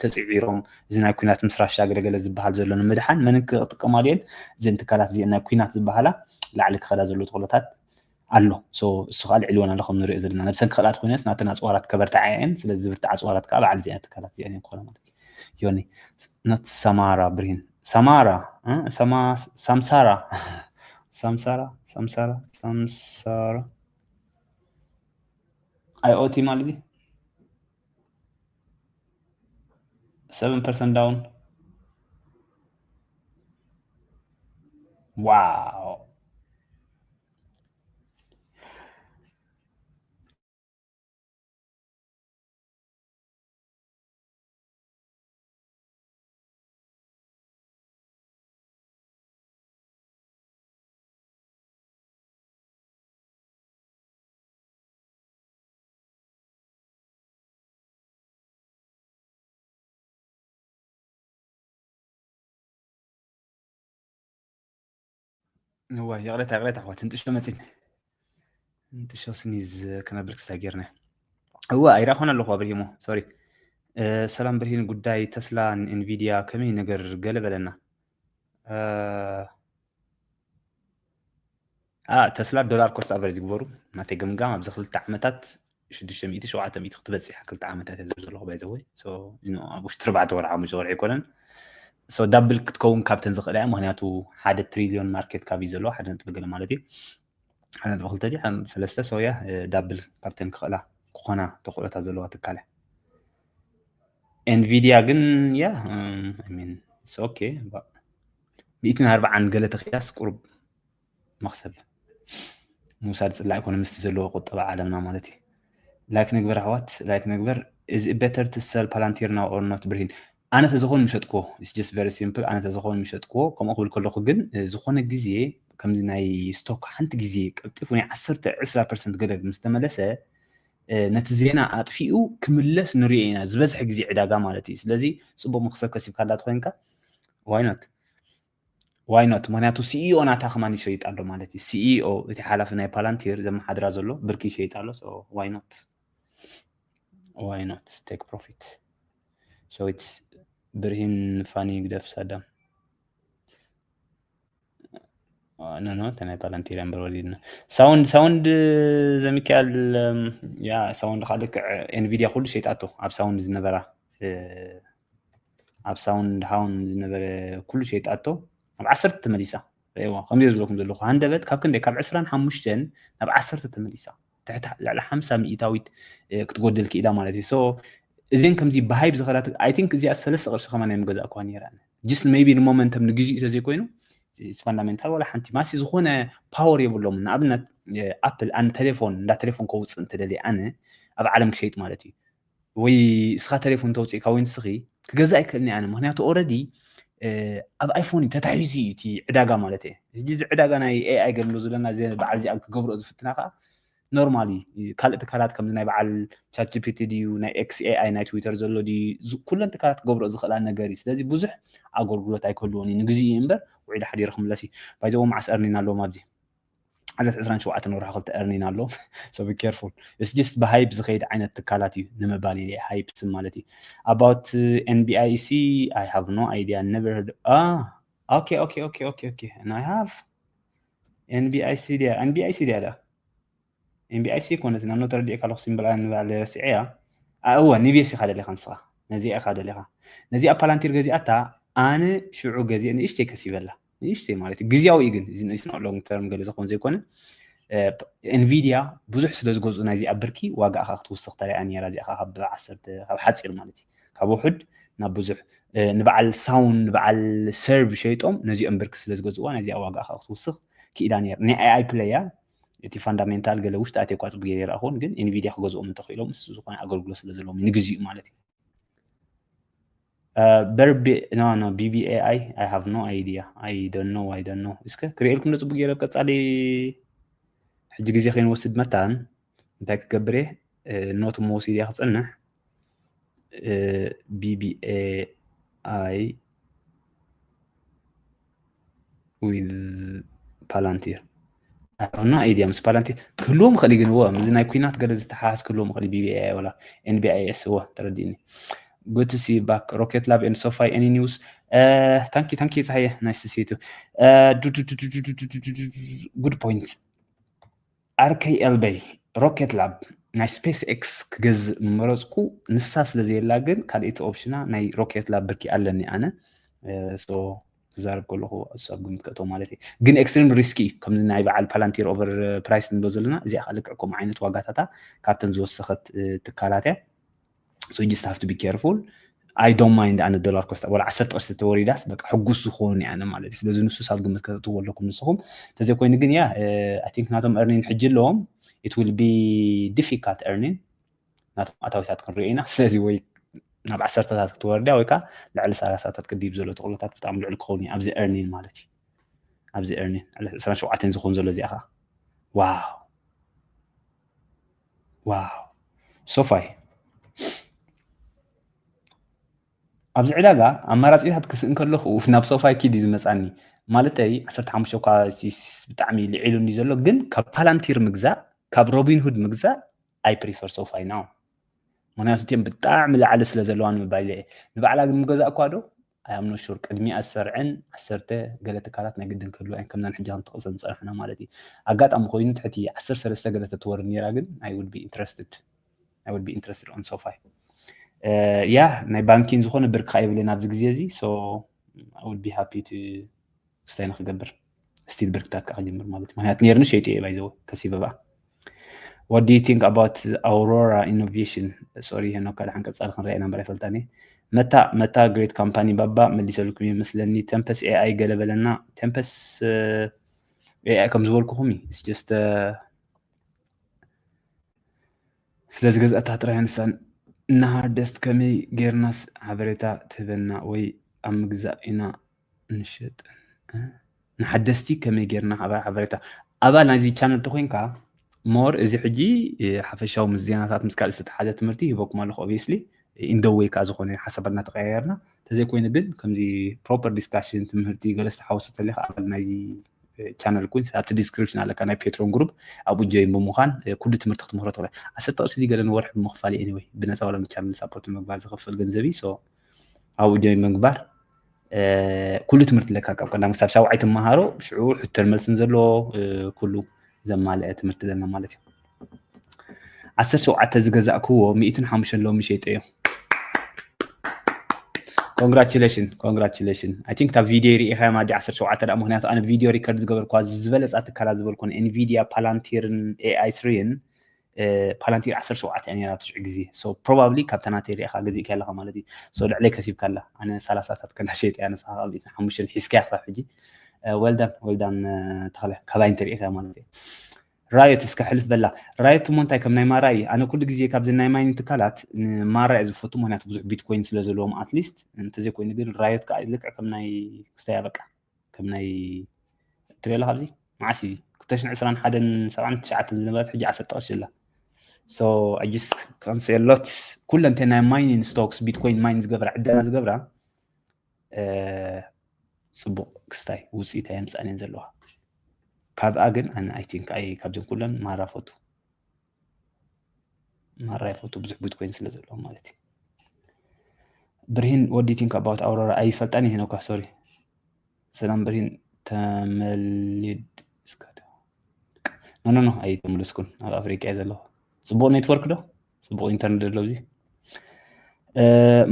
ተፅዒሮም እዚ ናይ ኩናት ምስ ራሻ ገለገለ ዝበሃል ዘሎ ንምድሓን መን ክጥቀማሉ እየን? እዘን ትካላት እዚአን ናይ ኩናት ዝበሃላ ላዕሊ ክኸዳ ዘሎ ተኽእሎታት ኣሎ። እሱ ከዓ ልዕልወን ኣሎ ከም ንሪኦ ዘለና። ነብሰን ክኽእላት ኮይነስ ናተን ኣፅዋራት ከበርትዓ እየን። ስለዚ ዝብርትዓ ኣፅዋራት ከዓ በዓል እዚአን ትካላት እዚአን እዮም ክኾና ማለት እዩ። ዮኒ ኖት ሳማራ ብርሂን ሳማራ ሳምሳራ ሳምሳራ ሳምሳራ ሳምሳራ ኣይኦቲ ማለት እዩ። Seven percent down. Wow. እዋ ይቕሬታ ይቕሬታ ኣሕዋት እንጥሾ መፂን እንጥሾ ስኒዝ ክነብል ክስታ ጌርና እዋ ኣይራኾን ኣለኹ ብርሂሞ ሶሪ ሰላም ብርሂን ጉዳይ ተስላ ኤንቪዲያ ከመይ ነገር ገለ በለና ተስላ ዶላር ኮስት ኣቨሬጅ ግበሩ ናተይ ገምጋም ኣብዚ ክልተ ዓመታት ሽዱሽተ ሚእቲ ሸውዓተ ሚእቲ ክትበፅሕ ክልተ ዓመታት እየ ዝብል ዘለኹ ባይዘወይ ኣብ ውሽጢ ርባዕተ ወርሒ ሓሙሽተ ወርሒ ኣይኮነን ዳብል ክትከውን ካብተን ዝኽእላ እያ ምክንያቱ ሓደ ትሪልዮን ማርኬት ካብ እዩ ዘለዎ ሓደ ነጥቢ ገለ ማለት እዩ ሓደ ነጥቢ ክልተ ድዩ ሰለስተ ሰውያ ዳብል ካብተን ክኽእላ ክኾና ተኽእሎታት ዘለዋ ትካል እያ ኤንቪዲያ ግን ያ ኦኬ ሚእትን ኣርባዓን ገለ ተኽያስ ቁሩብ መኽሰብ ምውሳድ ፅላእ ኣይኮነ ምስቲ ዘለዎ ቁጠባ ዓለምና ማለት እዩ ላይክ ንግበር ኣሕዋት ላይክ ንግበር is it better to sell Palantir now or not ብርሂን ኣነ ተዝኾን ምሸጥክዎ it's just very simple ኣነ ተዝኾን ምሸጥክዎ ከምኡ ክብል ከለኹ ግን ዝኾነ ግዜ ከምዚ ናይ ስቶክ ሓንቲ ግዜ ቀልጢፉ ናይ ዓሰርተ ዕስራ ፐርሰንት ገለ ምስ ተመለሰ ነቲ ዜና ኣጥፊኡ ክምለስ ንሪኦ ኢና ዝበዝሐ ግዜ ዕዳጋ ማለት እዩ ስለዚ ፅቡቅ መክሰብ ከሲብካ እንዳትኮይንካ why not why not ምክንያቱ ሲኢኦ ናታ ከማን ይሸይጥ ኣሎ ማለት እዩ ሲኢኦ እቲ ሓላፊ ናይ ፓላንቲር ዘመሓድራ ዘሎ ብርኪ ይሸይጥ ኣሎ why not why not take profit so it's ብርሂን ፋኒ ግደፍ ሳዳም ኖ ኖ ተናይ ፓላንቲር እምበር ወሊድና ሳውንድ ሳውንድ ዘሚካኤል ያ ሳውንድ ካልክ ኤንቪዲያ ኩሉ ሸይጣቶ ኣብ ሳውንድ ዝነበራ ኣብ ሳውንድ ሃውን ዝነበረ ኩሉ ሸይጣቶ ኣብ ዓሰርተ ተመሊሳ ዋ ከምዚ ዝብለኩም ዘለኹ ሃንደበት ካብ ክንደይ ካብ ዕስራን ሓሙሽተን ናብ ዓሰርተ ተመሊሳ ትሕቲ ልዕሊ ሓምሳ ሚእታዊት ክትጎድል ክኢላ ማለት እዩ እዚን ከምዚ ብሃይብ ዝኸዳ ኣይ ቲንክ እዚኣ ሰለስተ ቅርሺ ከማን ናይ ምገዛእኩዋ ነይራ just maybe ንሞመንተም ንግዚኡ ተዘይኮይኑ ፋንዳሜንታል ዋላ ሓንቲ ማሲ ዝኾነ ፓወር የብሎም ንኣብነት ኣፕል ኣነ ቴሌፎን እንዳ ቴሌፎን ከውፅእ እንተደልየ ኣነ ኣብ ዓለም ክሸይጥ ማለት እዩ ወይ እስኻ ቴሌፎን ተውፅእካ ወይ ንስኺ ክገዛእ ኣይክእልኒ ኣነ ምክንያቱ ኦረዲ ኣብ ኣይፎን እዩ ተታሒዙ እዩ እቲ ዕዳጋ ማለት እየ እዚ ዕዳጋ ናይ ኤኣይ ገድሎ ዘለና በዓል ዚኣ ክገብሮ ዝፍትና ከዓ ኖርማሊ ካልእ ትካላት ከምዚ ናይ በዓል ቻት ጂፒቲ ድዩ ናይ ኤክስ ኤኣይ ናይ ትዊተር ዘሎ ድዩ ኩለን ትካላት ክገብሮ ዝኽእላ ነገር እዩ ስለዚ ብዙሕ ኣገልግሎት ኣይክህልዎን እዩ ንግዜ እዩ እምበር ውዒሉ ሓዲሩ ክምለስ እዩ ባይዘዎ መዓስ እርኒና ኣለዎም ኣብዚ ዓለት ዕስራን ሸውዓተን ወርሒ ክልተ እርኒና ኣለዎም so be careful it's just ብሃይፕ ዝኸይድ ዓይነት ትካላት እዩ ንምባል ኢለ ሃይፕ ስም ማለት እዩ about NBIC I have no idea never heard ah okay okay okay okay okay and I have NBIC ድያ NBIC ድያ ዳ NBIC ኮነት ናብ ኖተር ዲኤ ካለኩ ሲምበል ንባዕለ ረሲዐያ እወ ኒቤስ ኢኻ ደሊኻ ንስኻ ነዚኣ ኢኻ ደሊኻ ነዚኣ ፓላንቲር ገዚኣታ ኣነ ሽዑ ገዚአ ንእሽተይ ከሲበላ ንእሽተይ ማለት እዩ ግዜያዊ እዩ ግን እዚ ንእሽተይ long term ገለ ዝኾን ዘይኮነ ኤንቪዲያ ብዙሕ ስለ ዝገዝኡ ናይዚኣ ብርኪ ዋጋ ኻ ክትውስኽ ተሪኣ ነራ እዚኣ ካብ ዓሰርተ ካብ ሓፂር ማለት እዩ ካብ ውሑድ ናብ ብዙሕ ንበዓል ሳውን ንበዓል ሰርቭ ሸይጦም ነዚኦም ብርኪ ስለ ዝገዝእዋ ናይዚኣ ዋጋ ኻ ክትውስኽ ክኢላ ነር ናይ ኤኣይ ፕለያ እቲ ፋንዳሜንታል ገለ ውሽጢ ኣትየ እኳ ፅቡቅ ገይረ ይረኣኽዎን ግን ኤንቪዲያ ክገዝኦም እንተኽኢሎም ምስ ዝኾነ ኣገልግሎት ስለ ዘለዎም ንግዚኡ ማለት እዩ በርቢ no no BBAI I have no idea I don't know I don't know እስከ ክርእየልኩም ዶ ፅቡቅ ገይረ ቀፃሊ ሕጂ ግዜ ከይንወስድ መታን እንታይ ክገብር እየ ኖት መወሲድ እያ ክፀንሕ BBAI with Palantir ኣሮና ኢድያ ምስ ፓላንቲር ክህልዎም ይኽእል እዩ፣ ግን እዎ ምስዚ ናይ ኩናት ገለ ዝተሓሓዝ ክህልዎም ይኽእል እዩ። BBI ወላ NBIS እዎ ተረዲእኒ። Good to see you back. Rocket Lab and SoFi, any news? Thank you, thank you ፀሓየ, nice to see you too. Good point. ኣርከይ ኤልበይ፣ ሮኬት ላብ ናይ ስፔስ ኤክስ ክገዝእ ምመረፅኩ፣ ንሳ ስለ ዘየላ ግን ካልኣይቲ ኦፕሽና ናይ ሮኬት ላብ ብርኪ ኣለኒ ኣነ። ክዛረብ ከለኹ እሱ ኣብ ግምት ከእቶ ማለት እዩ። ግን ኤክስትሪም ሪስኪ እዩ። ከምዚ ናይ በዓል ፓላንቲር ኦቨር ፕራይስ ንብሎ ዘለና፣ እዚኣ ከዓ ልክዕ ከምኡ ዓይነት ዋጋታታ ካብተን ዝወሰኸት ትካላት እያ። So you just have to be careful. I don't mind ኣነ ዶላር ኮስታ ወላ ዓሰርተ ቅርሺ ተወሪዳስ በቃ ሕጉስ ዝኾኑ ኣነ ማለት እዩ። ስለዚ ንሱ ሳብ ግምት ከተእትዎ ኣለኩም ንስኹም። እንተዘይኮይኑ ግን ያ I think ናቶም earning ሕጂ ኣለዎም፣ it will be difficult earning። ናቶም ኣታዊታት ክንሪኦ ኢና። ስለዚ ወይ ናብ ዓሰርተታት ክትወርድያ ወይ ከዓ ልዕሊ ሰላሳታት ክድይብ ዘሎ ተኽእሎታት ብጣዕሚ ልዑል ክኸውን እዩ ኣብዚ earning ማለት እዩ። ኣብዚ earning ዕስራን ሸውዓተን ዝኸውን ዘሎ እዚኣ ከዓ ዋው ዋው። ሶፋይ ኣብዚ ዕዳጋ ኣማራፂታት ክስእን ከለኹ ናብ ሶፋይ ኪድ እዩ ዝመፃኒ። ማለተይ ዓሰርተ ሓሙሽተ እኳ ብጣዕሚ ልዒሉ እንዲ ዘሎ፣ ግን ካብ ፓላንቲር ምግዛእ ካብ ሮቢንሁድ ምግዛእ I prefer ሶፋይ now። ምክንያቱ እቲኦም ብጣዕሚ ላዕሊ ስለ ዘለዋ ንምባል ኢለ እየ። ንባዕላ ግን ምገዛእ እኳ ዶ ኣያምኖ ሹር ቅድሚኣ ዝሰርዐን ዓሰርተ ገለ ትካላት ናይ ግድን ክህልዋ እየን፣ ከምዛ ንሕጂ ክንጠቕሰን ዝፀናሕና ማለት እዩ። ኣጋጣሚ ኮይኑ ትሕቲ ዓሰርተ ሰለስተ ገለ ተትወርድ ነይራ ግን I would be interested I would be interested on ሶፋይ። ያ ናይ ባንኪን ዝኾነ ብርክ ከኣ የብለይን ኣብዚ ግዜ እዚ። So I would be happy to ክስታይ ንክገብር ስቲል ብርክታት ከዓ ክጅምር ማለት እዩ። ምክንያቱ ነይርኒ ሸይጡ እየ ባይዘው ከሲበ በኣ። What do you think about Aurora Innovation? Sorry ሄኖካ፣ ደሓን ቀጻሊ ክንሪኣ ኢና እምበር ኣይፈልጣን እየ። መታ መታ ግሬት ካምፓኒ ባባ መሊሰልኩም ይመስለኒ። ተምፐስ ኤኣይ ገለ በለና። ተምፐስ ኤኣይ ከም ዝበልኩኹም እዩ። It's just ስለ ዝገዝኣታ ጥራይ ንሳን ንሃርደስት ከመይ ጌርናስ ሓበሬታ ትህበና ወይ ኣብ ምግዛእ ኢና ንሸጥ ንሓደስቲ ከመይ ጌርና ሓበሬታ። ኣባል ናይዚ ቻነል ተኮይንካ ሞር እዚ ሕጂ ሓፈሻዊ ምስ ዜናታት ምስ ካልእ ዝተተሓዘ ትምህርቲ ይህበኩም ኣለኹ። Obviously in the way ከዓ ዝኾነ ሓሳባት እናተቀያየርና፣ ተዘይኮይኑ ግን ከምዚ ፕሮፐር ዲስካሽን ትምህርቲ ገለ ዝተሓወሰ ተለካ ኣባል ናይዚ ቻነል ኩን ኣብቲ ዲስክሪፕሽን ኣለካ ናይ ፔትሮን ግሩፕ፣ ኣብኡ ጆይን ብምዃን ኩሉ ትምህርቲ ክትምህሮ ትኽእል። ዓሰርተ ቅርሺ ገለ ንወርሒ ብምኽፋል እዩ። Anyway ብነፃ ዋላ ቻነል ሳፖርት ንምግባር ዝኽፈል ገንዘብ እዩ። So ኣብኡ ጆይን ብምግባር ኩሉ ትምህርቲ ኣለካ፣ ካብ ቀዳም ክሳብ ሻውዓይ ትመሃሮ። ሽዑ ሕቶን መልስን ዘለዎ ኩሉ ዘማልአ ትምህርቲ ኣለና ማለት እዩ። ዓሰርተ ሸውዓተ ዝገዛእክዎ ሚእትን ሓሙሽተን ሎሚ ሸይጠዮ። Congratulation, congratulation. I think እታ ቪድዮ ርኢኻ ማዲ ዓሰርተ ሸውዓተ ደኣ፣ ምክንያቱ ኣነ ቪድዮ ሪከርድ ዝገበርኳ ዝበለፃ ትካላት ዝበልኮን ኤንቪድያ፣ ፓላንቲርን ኤኣይ ስሪን። ፓላንቲር ዓሰርተ ሸውዓተ እያ ነይራ ብትሽዑ ግዜ። So probably ካብታ ናተይ ርኢኻ ገዚእካ ኣለኻ ማለት እዩ። So ልዕለይ ከሲብካ ኣላ። ኣነ ሰላሳታት ከና ሸይጠ እያ፣ ንስኻ ሚእትን ሓሙሽተን ሒዝካያ ክሳብ ሕጂ። Well done, well done ተኽለ፣ ካባይ እንተሪኢኻ ማለት እዩ። ራዮት እስከ ሕልፍ በላ። ራዮት እሞ እንታይ ከም ናይ ማራ እዩ። ኣነ ኩሉ ግዜ ካብዚ ናይ ማይኒንግ ትካላት ንማራ እየ ዝፈቱ፣ ምክንያቱ ብዙሕ ቢትኮይን ስለ ዘለዎም። At least እንተዘይኮይኑ ግን ራዮት ከዓ ልክዕ ከም ናይ ክስታይ በቃ ከም ናይ ትሪኦ ኣለካ ኣብዚ መዓስ እዩ ክልተ ሽሕን ዕስራን ሓደን ሰብዓን ትሽዓተን ዝነበረት ሕጂ ዓሰርተ ቅርሺ ኣላ። So I just can't say a lot። ኩለን ናይ ማይኒንግ ስቶክስ ቢትኮይን ማይን ዝገብራ ዕደና ዝገብራ ፅቡቕ ክስታይ ውፅኢት ኣየምፃእን ዘለዋ። ካብኣ ግን ኣነ I think ኣይ ካብዘን ኩለን ማራ ፈቱ ማራ ይፈቱ ብዙሕ ቢትኮይን ስለ ዘለዎ ማለት እዩ። ብርሂን what do you think about ኣውሮራ? ኣይፈልጣን ይሄ ነኳ ሶሪ። ሰላም ብርሂን ተመልድ እስካ ኖ ኖ ኖ ኣይተመለስኩን። ኣብ ኣፍሪቃ እየ ዘለኹ። ፅቡቕ ኔትወርክ ዶ? ፅቡቕ ኢንተርኔት ዶ ኣብዚ?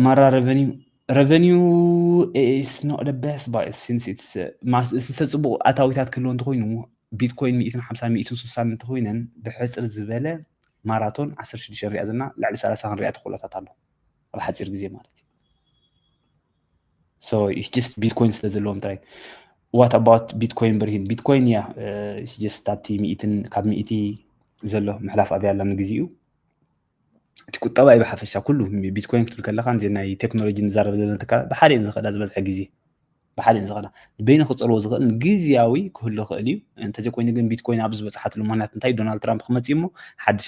ማራ revenue revenue is not the best, but since it's ንሰ ፅቡቕ ኣታዊታት ክህልዎ እንተኮይኑ ቢትኮይን ሚእትን ሓምሳ ሚእትን ስሳን እንተኮይነን ብሕፅር ዝበለ ማራቶን ዓሰርተ ሽዱሽተ ንሪኣ ዘለና ልዕሊ ሰላሳ ክንሪኣ ተኽእሎታት ኣሎ ኣብ ሓፂር ግዜ ማለት እዩ። So it's just ቢትኮይን ስለ ዘለዎም ጥራይ። What about ቢትኮይን ብርሂን? ቢትኮይን እያ just ኣብቲ ሚእትን ካብ ሚእቲ ዘሎ ምሕላፍ ኣብያ ኣላ ንግዜኡ። እቲ ቁጠባ እዩ ብሓፈሻ ኩሉ ቢትኮይን ክትብል ከለካ እዚ ናይ ቴክኖሎጂ ንዛረብ ዘለና ትካላት ብሓደ እየን ዝኽእላ ዝበዝሐ ግዜ ብሓደ እየን ዝኽእላ። በይኑ ክፀልዎ ዝኽእል ግዝያዊ ክህሉ ይኽእል እዩ። እንተዘይኮይኑ ግን ቢትኮይን ኣብ ዝበፅሓትሉ ምክንያት እንታይ ዶናልድ ትራምፕ ክመፅእ እሞ ሓድሽ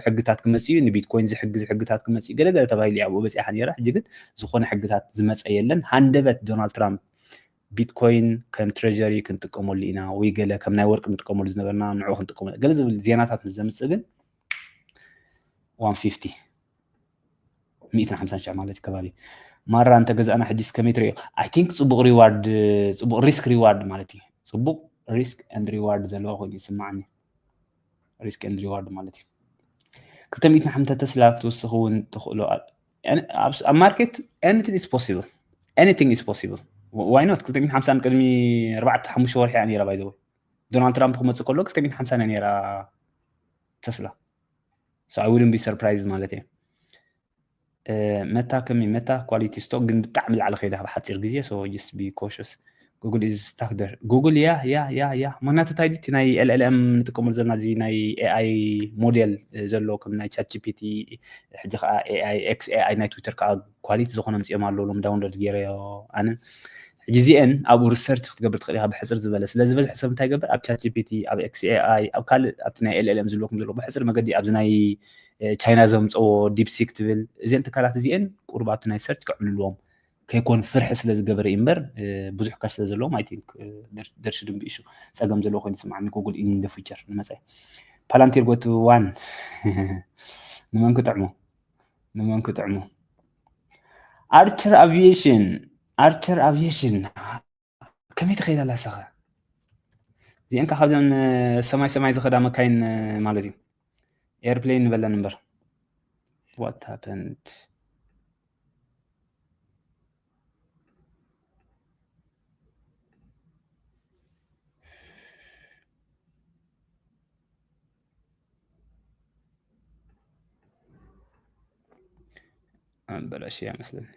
ሕግታት ክመፅእ እዩ ንቢትኮይን ዝሕግዝ ሕግታት ክመፅእ እዩ ገለገለ ተባሂሉ እዩ ኣብኡ በፂሓ ነይራ። ሕጂ ግን ዝኾነ ሕግታት ዝመፀ የለን። ሃንደበት ዶናልድ ትራምፕ ቢትኮይን ከም ትሬጀሪ ክንጥቀመሉ ኢና ወይ ገለ ከም ናይ ወርቂ ንጥቀመሉ ዝነበርና ንዑ ክንጥቀመሉ ገለ ዝብል ዜናታት ምስ ዘምፅእ ግን one fifty ሚእትን ሓምሳን ሽሕ ማለት እዩ ከባቢ ማራ እንተገዛእና ሕጂስ ከመይ ትርእዮ? I think ፅቡቕ ሪዋርድ፣ ፅቡቕ ሪስክ ሪዋርድ ማለት እዩ። ፅቡቕ risk and reward ዘለዎ ኮይኑ ይስማዓኒ። Risk and reward ማለት እዩ። ክልተ ሚእትን ሓምሳን ተስላ ክትውስኽ እውን ትኽእሎ ኣብ ማርኬት። Anything is possible, anything is possible። Why not? ክልተ ሚእትን ሓምሳን ቅድሚ ኣርባዕተ ሓሙሽተ ወርሒ እያ ነይራ ባይዘወ። ዶናልድ ትራምፕ ክመፅእ ከሎ ክልተ ሚእትን ሓምሳን እያ ነይራ ተስላ። So I wouldn't be surprised ማለት እየ። መታ ከሚ መታ ኳሊቲ ስቶክ ግን ብጣዕሚ ላዕሊ ከይዳ ብሓፂር ግዜ። So just be cautious. Google is stuck there. Google ያ ያ ያ ያ ምክንያቱ እንታይ እቲ ናይ LLM ንጥቀመሉ ዘለና እዚ ናይ AI ሞዴል ዘሎ ከም ናይ ቻት ጂፒቲ ሕጂ ከዓ AI XAI ናይ ትዊተር ከዓ ኳሊቲ ዝኾነ ምፅኦም ኣሎ ሎም download ገይረዮ ኣነ ሕጂ እዚአን ኣብኡ research ክትገብር ትኽእል ኢኻ ብሕፅር ዝበለ። ስለዚ ዝበዝሐ ሰብ እንታይ ይገብር? ኣብ ቻት ጂፒቲ፣ ኣብ XAI፣ ኣብ ካልእ ኣብቲ ናይ LLM ዝብለኩም ዘሎ ብሕፅር መገዲ ኣብዚ ናይ ቻይና ዘምፀዎ ዲፕሲክ ትብል እዚአን ትካላት እዚአን ቁሩብ ኣብቲ ናይ search ከዕልልዎም ከይኮን ፍርሒ ስለ ዝገበረ እዩ እምበር ብዙሕ ካሽ ስለ ዘለዎም I think there shouldn't be issue። ፀገም ዘለዎ ኮይኑ ይስምዓኒ Google in the future ንመፃኢ። Palantir go to one። ንመን ክጥዕሞ? ንመን ክጥዕሞ? Archer Aviation፣ Archer Aviation ከመይ ትኸይድ ኣላ ንሳኸ? እዚአን ከ ካብዘን ሰማይ ሰማይ ዝኸዳ መካይን ማለት እዩ። ኤርፕሌን ንበለን እምበር። What happened? ኣበላሽያ መስለኒ።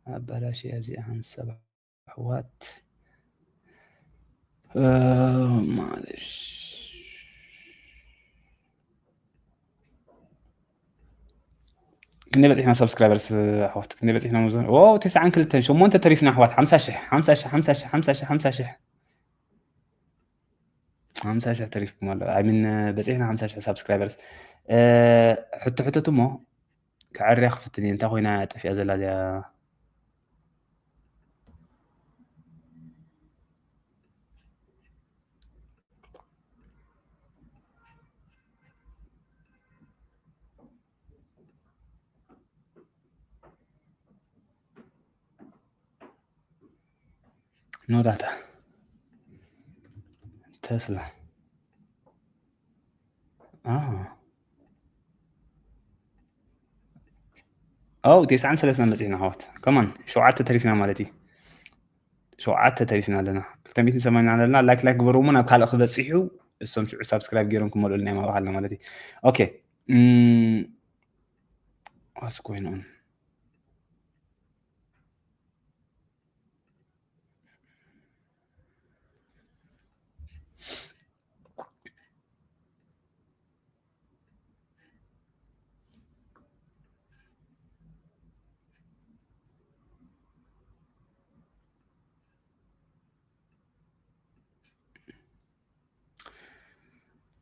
ኣበላሽያ ኣብዚኣ ሓንሳብ ኣሕዋት። እ፣ ማለሽ። ክንደይ በፂሕና subscribers ኣሕዋት? ክንደይ በፂሕና መዞን? ዋው፣ ተስዓን ክልተን፣ ሸሞንተ ተሪፍና ኣሕዋት። ሓምሳ ሽሕ፣ ሓምሳ ሽሕ፣ ሓምሳ ሽሕ፣ ሓምሳ ሽሕ፣ ሓምሳ ሽሕ። ሓምሳ ሽሕ ተሪፍኩም ኣሎ። I mean፣ በፂሕና ሓምሳ ሽሕ subscribers። እ፣ ሕቶ ሕተቱ እሞ፣ ከዐርያ ክፍትን እየ። እንታይ ኮይና ጠፊኣ ዘላ እዚኣ? No data። ተስላ። ኣዎ። ኣው፣ ተስዓን ሰለስተን በፂሕና ኣሕዋት። ከማን ሸውዓተ ተሪፍና ማለት እዩ። ሸውዓተ ተሪፍና ኣለና። ክልተ ሚእትን ሰማንያን ኣለና። ላይክ፣ ላይክ ግበሩ እሞ ናብ ካልእ ክበፂሑ እሶም ሽዑ ሳብስክራይብ ገይሮም ክመልኡልና እዮም ኣብሃልና ማለት እዩ። ኦኬ። እም፣ what's going on?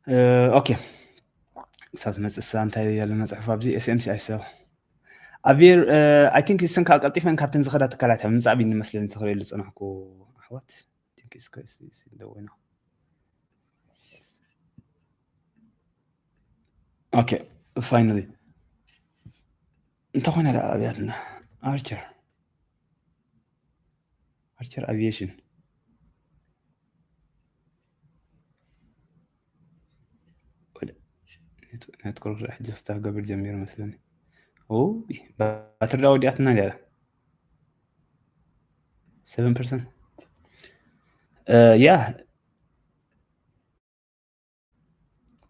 እ፣ ኦኬ። ክሳብ ትመፅእ እሳ እንታይ ኣለና ፅሑፍ ኣብዚ? S M C I sell። ኣቪር፣ እ፣ I think እሰን ከዓ ቀልጢፈን ካብተን ዝኸዳ ትካላት ኣብ ምምፃእ ቢኒ መስለኒ ተኽርእየሉ ዝፀናሕኩ ኣሕዋት። I think it's crazy, it's the way now። ኦኬ፣ finally። እንታይ ኮይና ደኣ ኣብያትና? ኣርቸር። ኣርቸር ኣቪዬሽን። ወደ ኔት-፣ ኔትወርክ ሕጂ ክስተጋገር ጀሚሩ መስለኒ። ኦይ፣ ባትሪ ዳ ወዲኣትና ድያ? ሰቨን ፐርሰንት። እ፣ ያ።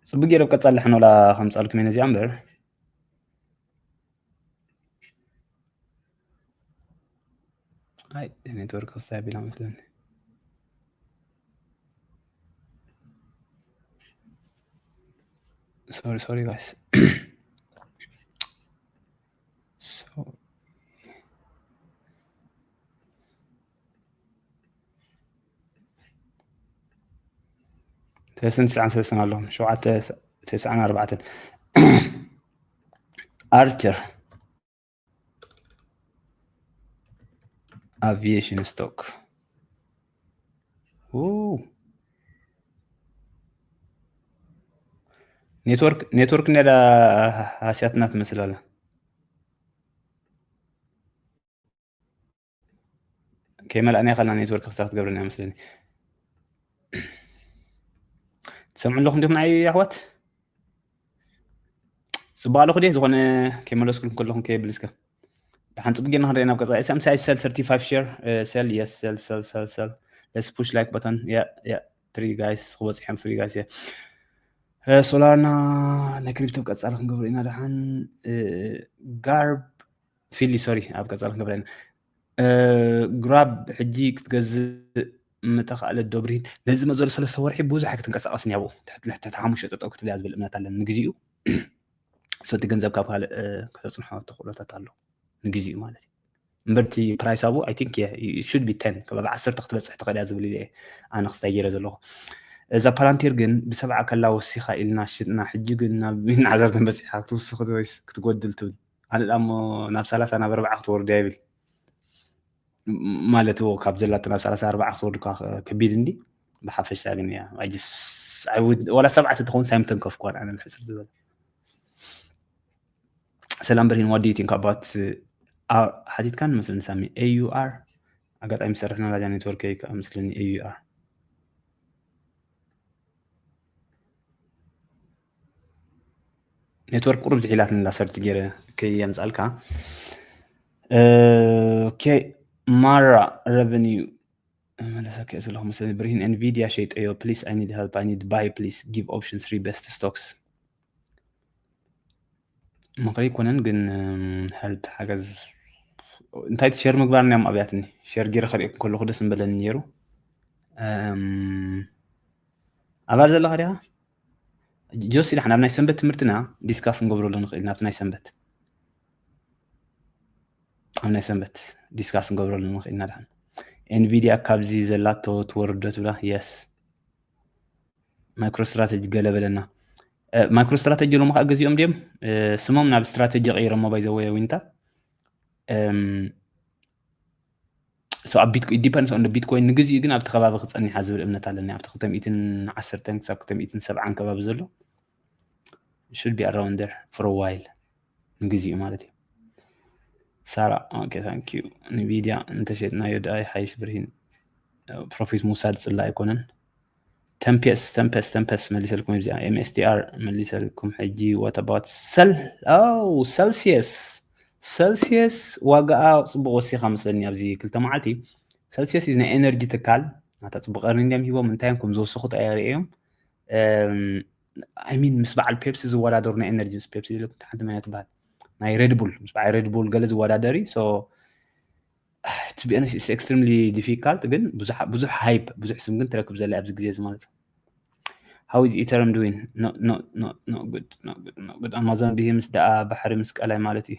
ጽቡቅ ገይረ ኣብ ቀጻሊ ሕኖላ ከምጻልኩም እየ ነዚኣ እምበር። ኣይ፣ ኔትወርክ ክስታይ ቢላ መስለኒ። ሶሪ፣ ሶሪ ጋይስ። ሶሪ። ሰለስተን ትስዓን ሰለስተን ኣለኹም። ሸውዓተ፣ ተስዓን ኣርባዕተን። ኣርቸር። Aviation stock. ው። ኔትወርክ፣ ኔትወርክ እንዲያ ዳ ሃስያትና ትመስል ኣላ። ከይመላእና ከላ ኔትወርክ ክስታ ክትገብረና መስለኒ። ትሰምዑ ኣለኹም ዲኹም ንዓይ ኣሕዋት? ጽቡቕ ኣለኹ ድየ? ዝኾነ ከይመለስኩልኩም ከለኹም ከየብል እስከ። ደሓን ጽቡቕ ጌርና ክንርኢ ናብ ቀጻሊ። S M C I sell thirty-five share, uh, sell, yes, sell, sell, sell, sell. Let's push like button. Yeah, yeah. Three guys ክበጽሖም፣ three guys, yeah. Uh, ሶላርና ናይ ክሪፕቶ ቀጻሊ ክንገብሮ ኢና ደሓን። Uh, ጋርብ ፊሊ፣ ሶሪ፣ ኣብ ቀጻሊ ክንገብሮ ኢና። Uh, ግራብ ሕጂ ክትገዝእ ምተኻእለ ዶ ብርሂን? ነዚ መዘሉ ሰለስተ ወርሒ ብዙሕ ኣይክትንቀሳቐስን እያ ብኡ። ትሕቲ፣ ትሕቲ ሓሙሽተ ጠጠው ክትብል እያ ዝብል እምነት ኣለኒ ንግዚኡ። So እቲ ገንዘብ ካብ ካልእ፣ uh፣ ከተጽንሖ ተኽእሎታት ኣሎ ንግዚኡ ማለት እዩ። እምበር እቲ ፕራይስ ኣብኡ፣ I think, yeah, it should be ten፣ ከባቢ ዓሰርተ ክትበጽሕ ትኽእል እያ ዝብል እየ ኣነ ክስታይ ገይረ ዘለኹ። እዛ ፓላንቲር ግን ብሰብዓ ከላ ወሲኻ ኢልና ሽጥና፣ ሕጂ ግን ናብ ሚእትን ዓሰርተን በጺሓ፣ ክትውስኽ ዶ ወይስ ክትጎድል ትብል? ኣነ ደኣ እሞ ናብ ሰላሳ ናብ ኣርባዓ ክትወርድ እያ ይብል። ም-፣ ማለት እዎ፣ ካብ ዘላቶ ናብ ሰላሳ ኣርባዓ ክትወርድ እኳ ከ-፣ ከቢድ እንዲ፣ ብሓፈሻ ግን እያ። I just፣ I would፣ ወላ ሰብዓ ተትኸውን ሳይምተንከፍኩ ኣነ ብሕጽር ዝበለ። ሰላም ብርሂን፣ what do you think about፣ uh፣ ሓቲትካን መስለኒ ሳሚ፣ A U R? ኣጋጣሚ ሰራሕና ላጃ ኔትወርክ እዩ ከኣ መስለኒ A U R። ኔትወርክ ቁሩብ ዝሒላትኒ ኣላ፣ ሰርች ገይረ ከየምጻልካ። ኦኬ፣ ማራ ረቨኒው መለሰ ከ ዘለኹ መሰለኒ። ብርሂን፣ ኤንቪድያ ሸይጠዮ please, I need help, I need buy, please give option three best stocks። ምኽሪ ኣይኮነን ግን፣ እም፣ ሄልፕ፣ ሓገዝ። እንታይ እቲ ሼር ምግባር እንዲያም ኣብያትኒ። ሼር ገይረ ከርእየኩም ከለኹ ደስ ምበለኒ ነይሩ። እም፣ ኣባል ዘለኻ ዲኻ? ጆሲ፣ ደሓን ኣብ ናይ ሰንበት ትምህርትና ዲስካስ ክንገብረሉ ንኽእል፣ ናብቲ ናይ ሰንበት። ኣብ ናይ ሰንበት ዲስካስ ክንገብረሉ ንኽእል ኢና። ደሓን ኤንቪድያ ካብዚ ዘላቶ ትወርዶ ትብላ? የስ። ማይክሮ ስትራተጂ ገለ በለና። እ፣ ማይክሮ ስትራተጂ ሎም ከዓ ገዚኦም ድዮም? እ፣ ስሞም ናብ ስትራተጂ ቀይሮሞ፣ ባይ ዘ ወይ፣ ዊንታ። እም፣ so ኣብ ቢትኮ-፣ it depends on the ቢትኮይን። ንግዚኡ ግን ኣብቲ ከባቢ ክጸኒሓ ዝብል እምነት ኣለኒ። ኣብቲ ክልተ ሚእትን ዓሰርተን ክሳብ ክልተ ሚእትን ሰብዓን ከባቢ ዘሎ should be around there for a while፣ ንግዚኡ ማለት እዩ። ሳራ፣ ኦኬ፣ thank you። ንቪድያ እንተሸጥናዮ ደኣ ይሓይሽ ብርሂን። ፕሮፊት ምውሳድ ጽላእ ኣይኮነን። ተምፔስ፣ ተምፔስ፣ ተምፔስ መሊሰልኩም፣ ኣብዚኣ M S T R መሊሰልኩም። ሕጂ what about ሰል-፣ ኦ፣ ሰልሲየስ፣ ሰልሲየስ ዋጋኣ ጽቡቕ ወሲኻ መስለኒ ኣብዚ ክልተ መዓልቲ። ሰልሲየስ is ናይ ኤነርጂ ትካል፣ ናታ ጽቡቕ earning እንዲዮም ሂቦም፣ እንታይ እዮም ከም ዝወሰኹ ጥራይ ርእዮም። እም፣ I mean፣ ምስ በዓል ፔፕሲ ዝወዳደሩ ናይ ኤነርጂ፣ ምስ ፔፕሲ ኢለ ሓንቲ መን እያ ትበሃል? ናይ ሬድ ቡል፣ ምስ በዓል ሬድ ቡል ገለ ዝወዳደር እዩ። So፣ to be honest, it's extremely difficult፣ ግን ብዙሕ፣ ብዙሕ ሃይፕ፣ ብዙሕ ስም ግን ትረክብ ዘላ ኣብዚ ግዜ እዚ ማለት እዩ። How is Ethereum doing? No, no, no, no good, no good, no good። ኣማዞን ብሂምስ ደኣ ባሕሪ ምስ ቀላይ ማለት እዩ።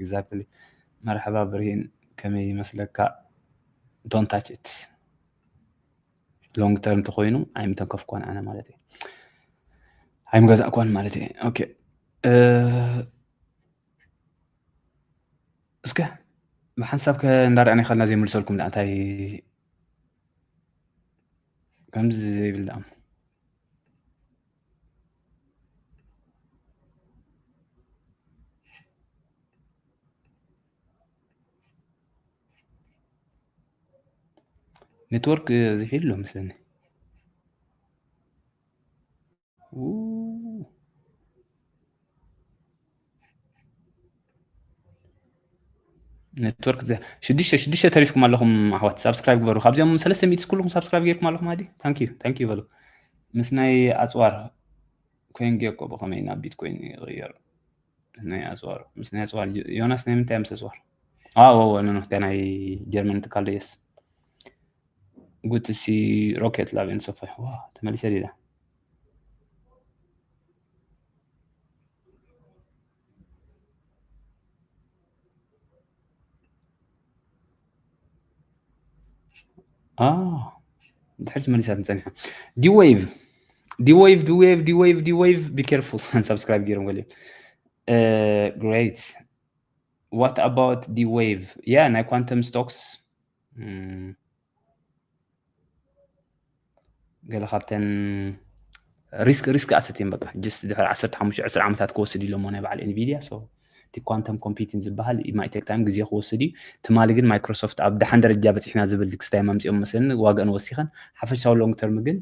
Exactly። መርሐባ ብርሂን፣ ከመይ ይመስለካ? Don't touch it። ሎንግ ተርም ተኾይኑ ኣይምተንከፍኳን ኣነ ማለት እዩ። ኣይምገዛእኳን ማለት እዩ። ኦኬ። እ፣ እስከ ብሓንሳብ ከ እንዳርኣና ይኸልና ዘይምልሰልኩም ደኣ እንታይ ከምዚ ዘይብል ደኣ። ኔትወርክ ዝሒሉ መስለኒ። ው። ኔትወርክ ዘ-፣ ሽዱሽተ፣ ሽዱሽተ ተሪፍኩም ኣለኹም ኣሕዋት፣ ሳብስክራይብ ግበሩ። ካብዚኦም ሰለስተ ሚእቲ ኩልኩም ሳብስክራይብ ጌርኩም ኣለኹም። ኣዲ፣ ታንክ ዩ፣ ታንክ ዩ በሉ። ምስ ናይ ኣጽዋር ኮይን ጌኮ ብኸመይ ናብ ቢትኮይን ይቕየር? ምስ ናይ ኣጽዋር፣ ምስ ናይ ኣጽዋር፣ ዮ-፣ ዮናስ ናይ ምንታይ ምስ ኣጽዋር? ኣዎ፣ ኣዎ፣ ኖ፣ ኖ፣ እንታይ ናይ ጀርመን ትካል ዶ? የስ። Good to see Rocket Lab and so far። ዋ፣ ተመሊሰ ዲዳ። አ፣ ድሕሪ ተመሊሳት ንጸኒሓ። ዲ-ዌቭ፣ ዲ-ዌቭ፣ ዲ-ዌቭ፣ ዲ-ዌቭ፣ ዲ-ዌቭ፣ be careful። ሳብስክራይብ ገይሮም ገሊኦም። እ፣ ግሬት። What about the wave? Yeah, ናይ quantum stocks ገለ ካብተን risk risk asset እየን። በቃ just ድሕሪ ዓሰርተ ሓሙሽተ ዕስራ ዓመታት ክወስድ ኢሎሞ ናይ በዓል Nvidia። So እቲ quantum computing ዝበሃል it might take time፣ ግዜ ክወስድ እዩ። ትማሊ ግን ማይክሮሶፍት ኣብ ደሓን ደረጃ በፂሕና ዝብል ክስታይ መምፅኦም መስለኒ፣ ዋጋን ወሲኸን። ሓፈሻዊ long term ግን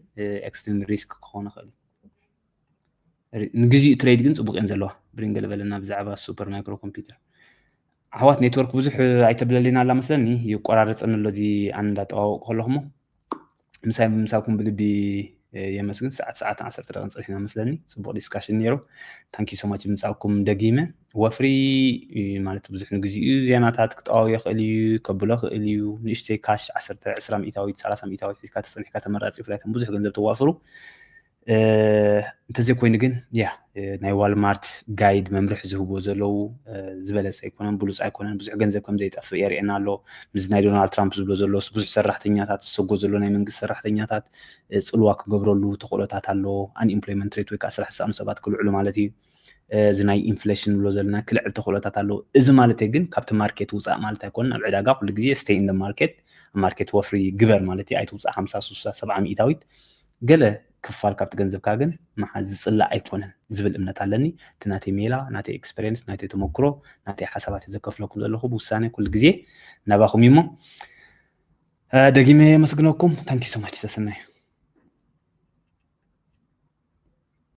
extreme risk ክኾን ይኽእል እዩ። ንግዚኡ trade ግን ፅቡቅ እየን ዘለዋ። ብሪን ገለ በለና ብዛዕባ super micro computer። ኣሕዋት፣ ኔትወርክ ብዙሕ ኣይተብለልና ኣላ መስለኒ፣ ይቆራረፀኒ ኣሎ እዚ ኣነ እንዳጠዋወቅ ከለኹሞ። ምሳይ ምሳኩም ብልቢ የመስግን። ሰዓት ሰዓት ዓሰርተ ደቂቃ ፀኒሕና መስለኒ። ፅቡቅ discussion ነይሩ። Thank you so much ብምፃኩም። ደጊመ፣ ወፍሪ ማለት ብዙሕ ንግዚኡ ዜናታት ክጠዋው ይኽእል እዩ፣ ከብሎ ይኽእል እዩ። ንእሽተይ ካሽ ዓሰርተ፣ ዕስራ ሚእታዊት፣ ሰላሳ ሚእታዊት ሒዝካ ተፀኒሕካ ተመራፂ፣ ብፍላይ እቶም ብዙሕ ገንዘብ ተዋፍሩ። እንተዘይኮይኑ ግን ያ ናይ ዋልማርት ጋይድ መምርሒ ዝህብዎ ዘለዉ ዝበለፀ ኣይኮነን፣ ብሉፅ ኣይኮነን። ብዙሕ ገንዘብ ከም ዘይጠፍእ የርእየና ኣሎ። ምስ ናይ ዶናልድ ትራምፕ ዝብሎ ዘሎ ብዙሕ ሰራሕተኛታት ዝሰጎ ዘሎ ናይ መንግስቲ ሰራሕተኛታት ፅልዋ ክገብረሉ ተኽእሎታት ኣሎ። Unemployment rate ወይ ከዓ ስራሕ ዝሰኣኑ ሰባት ክልዕሉ ማለት እዩ። እዚ ናይ ኢንፍሌሽን ንብሎ ዘለና ክልዕል ተኽእሎታት ኣሎ። እዚ ማለት ግን ካብቲ ማርኬት ውፃእ ማለት ኣይኮነን። ኣብ ዕዳጋ ኩሉ ግዜ stay in the market፣ ማርኬት ወፍሪ ግበር ማለት እዩ። ኣይትውፃእ ሓምሳ፣ ስሳ፣ ሰብዓ ሚእታዊት። ገለ ክፋል ካብቲ ገንዘብካ ግን መሓዝ ዝፅላእ ኣይኮነን ዝብል እምነት ኣለኒ። እቲ ናተይ ሜላ፣ ናተይ ኤክስፐሪንስ፣ ናተይ ተመክሮ፣ ናተይ ሓሳባት ዘከፍለኩም ዘለኹ ብውሳነ ኩሉ ግዜ ናባኹም እዩ። እሞ ደጊመ የመስግነኩም። Thank you so much ተሰናይ።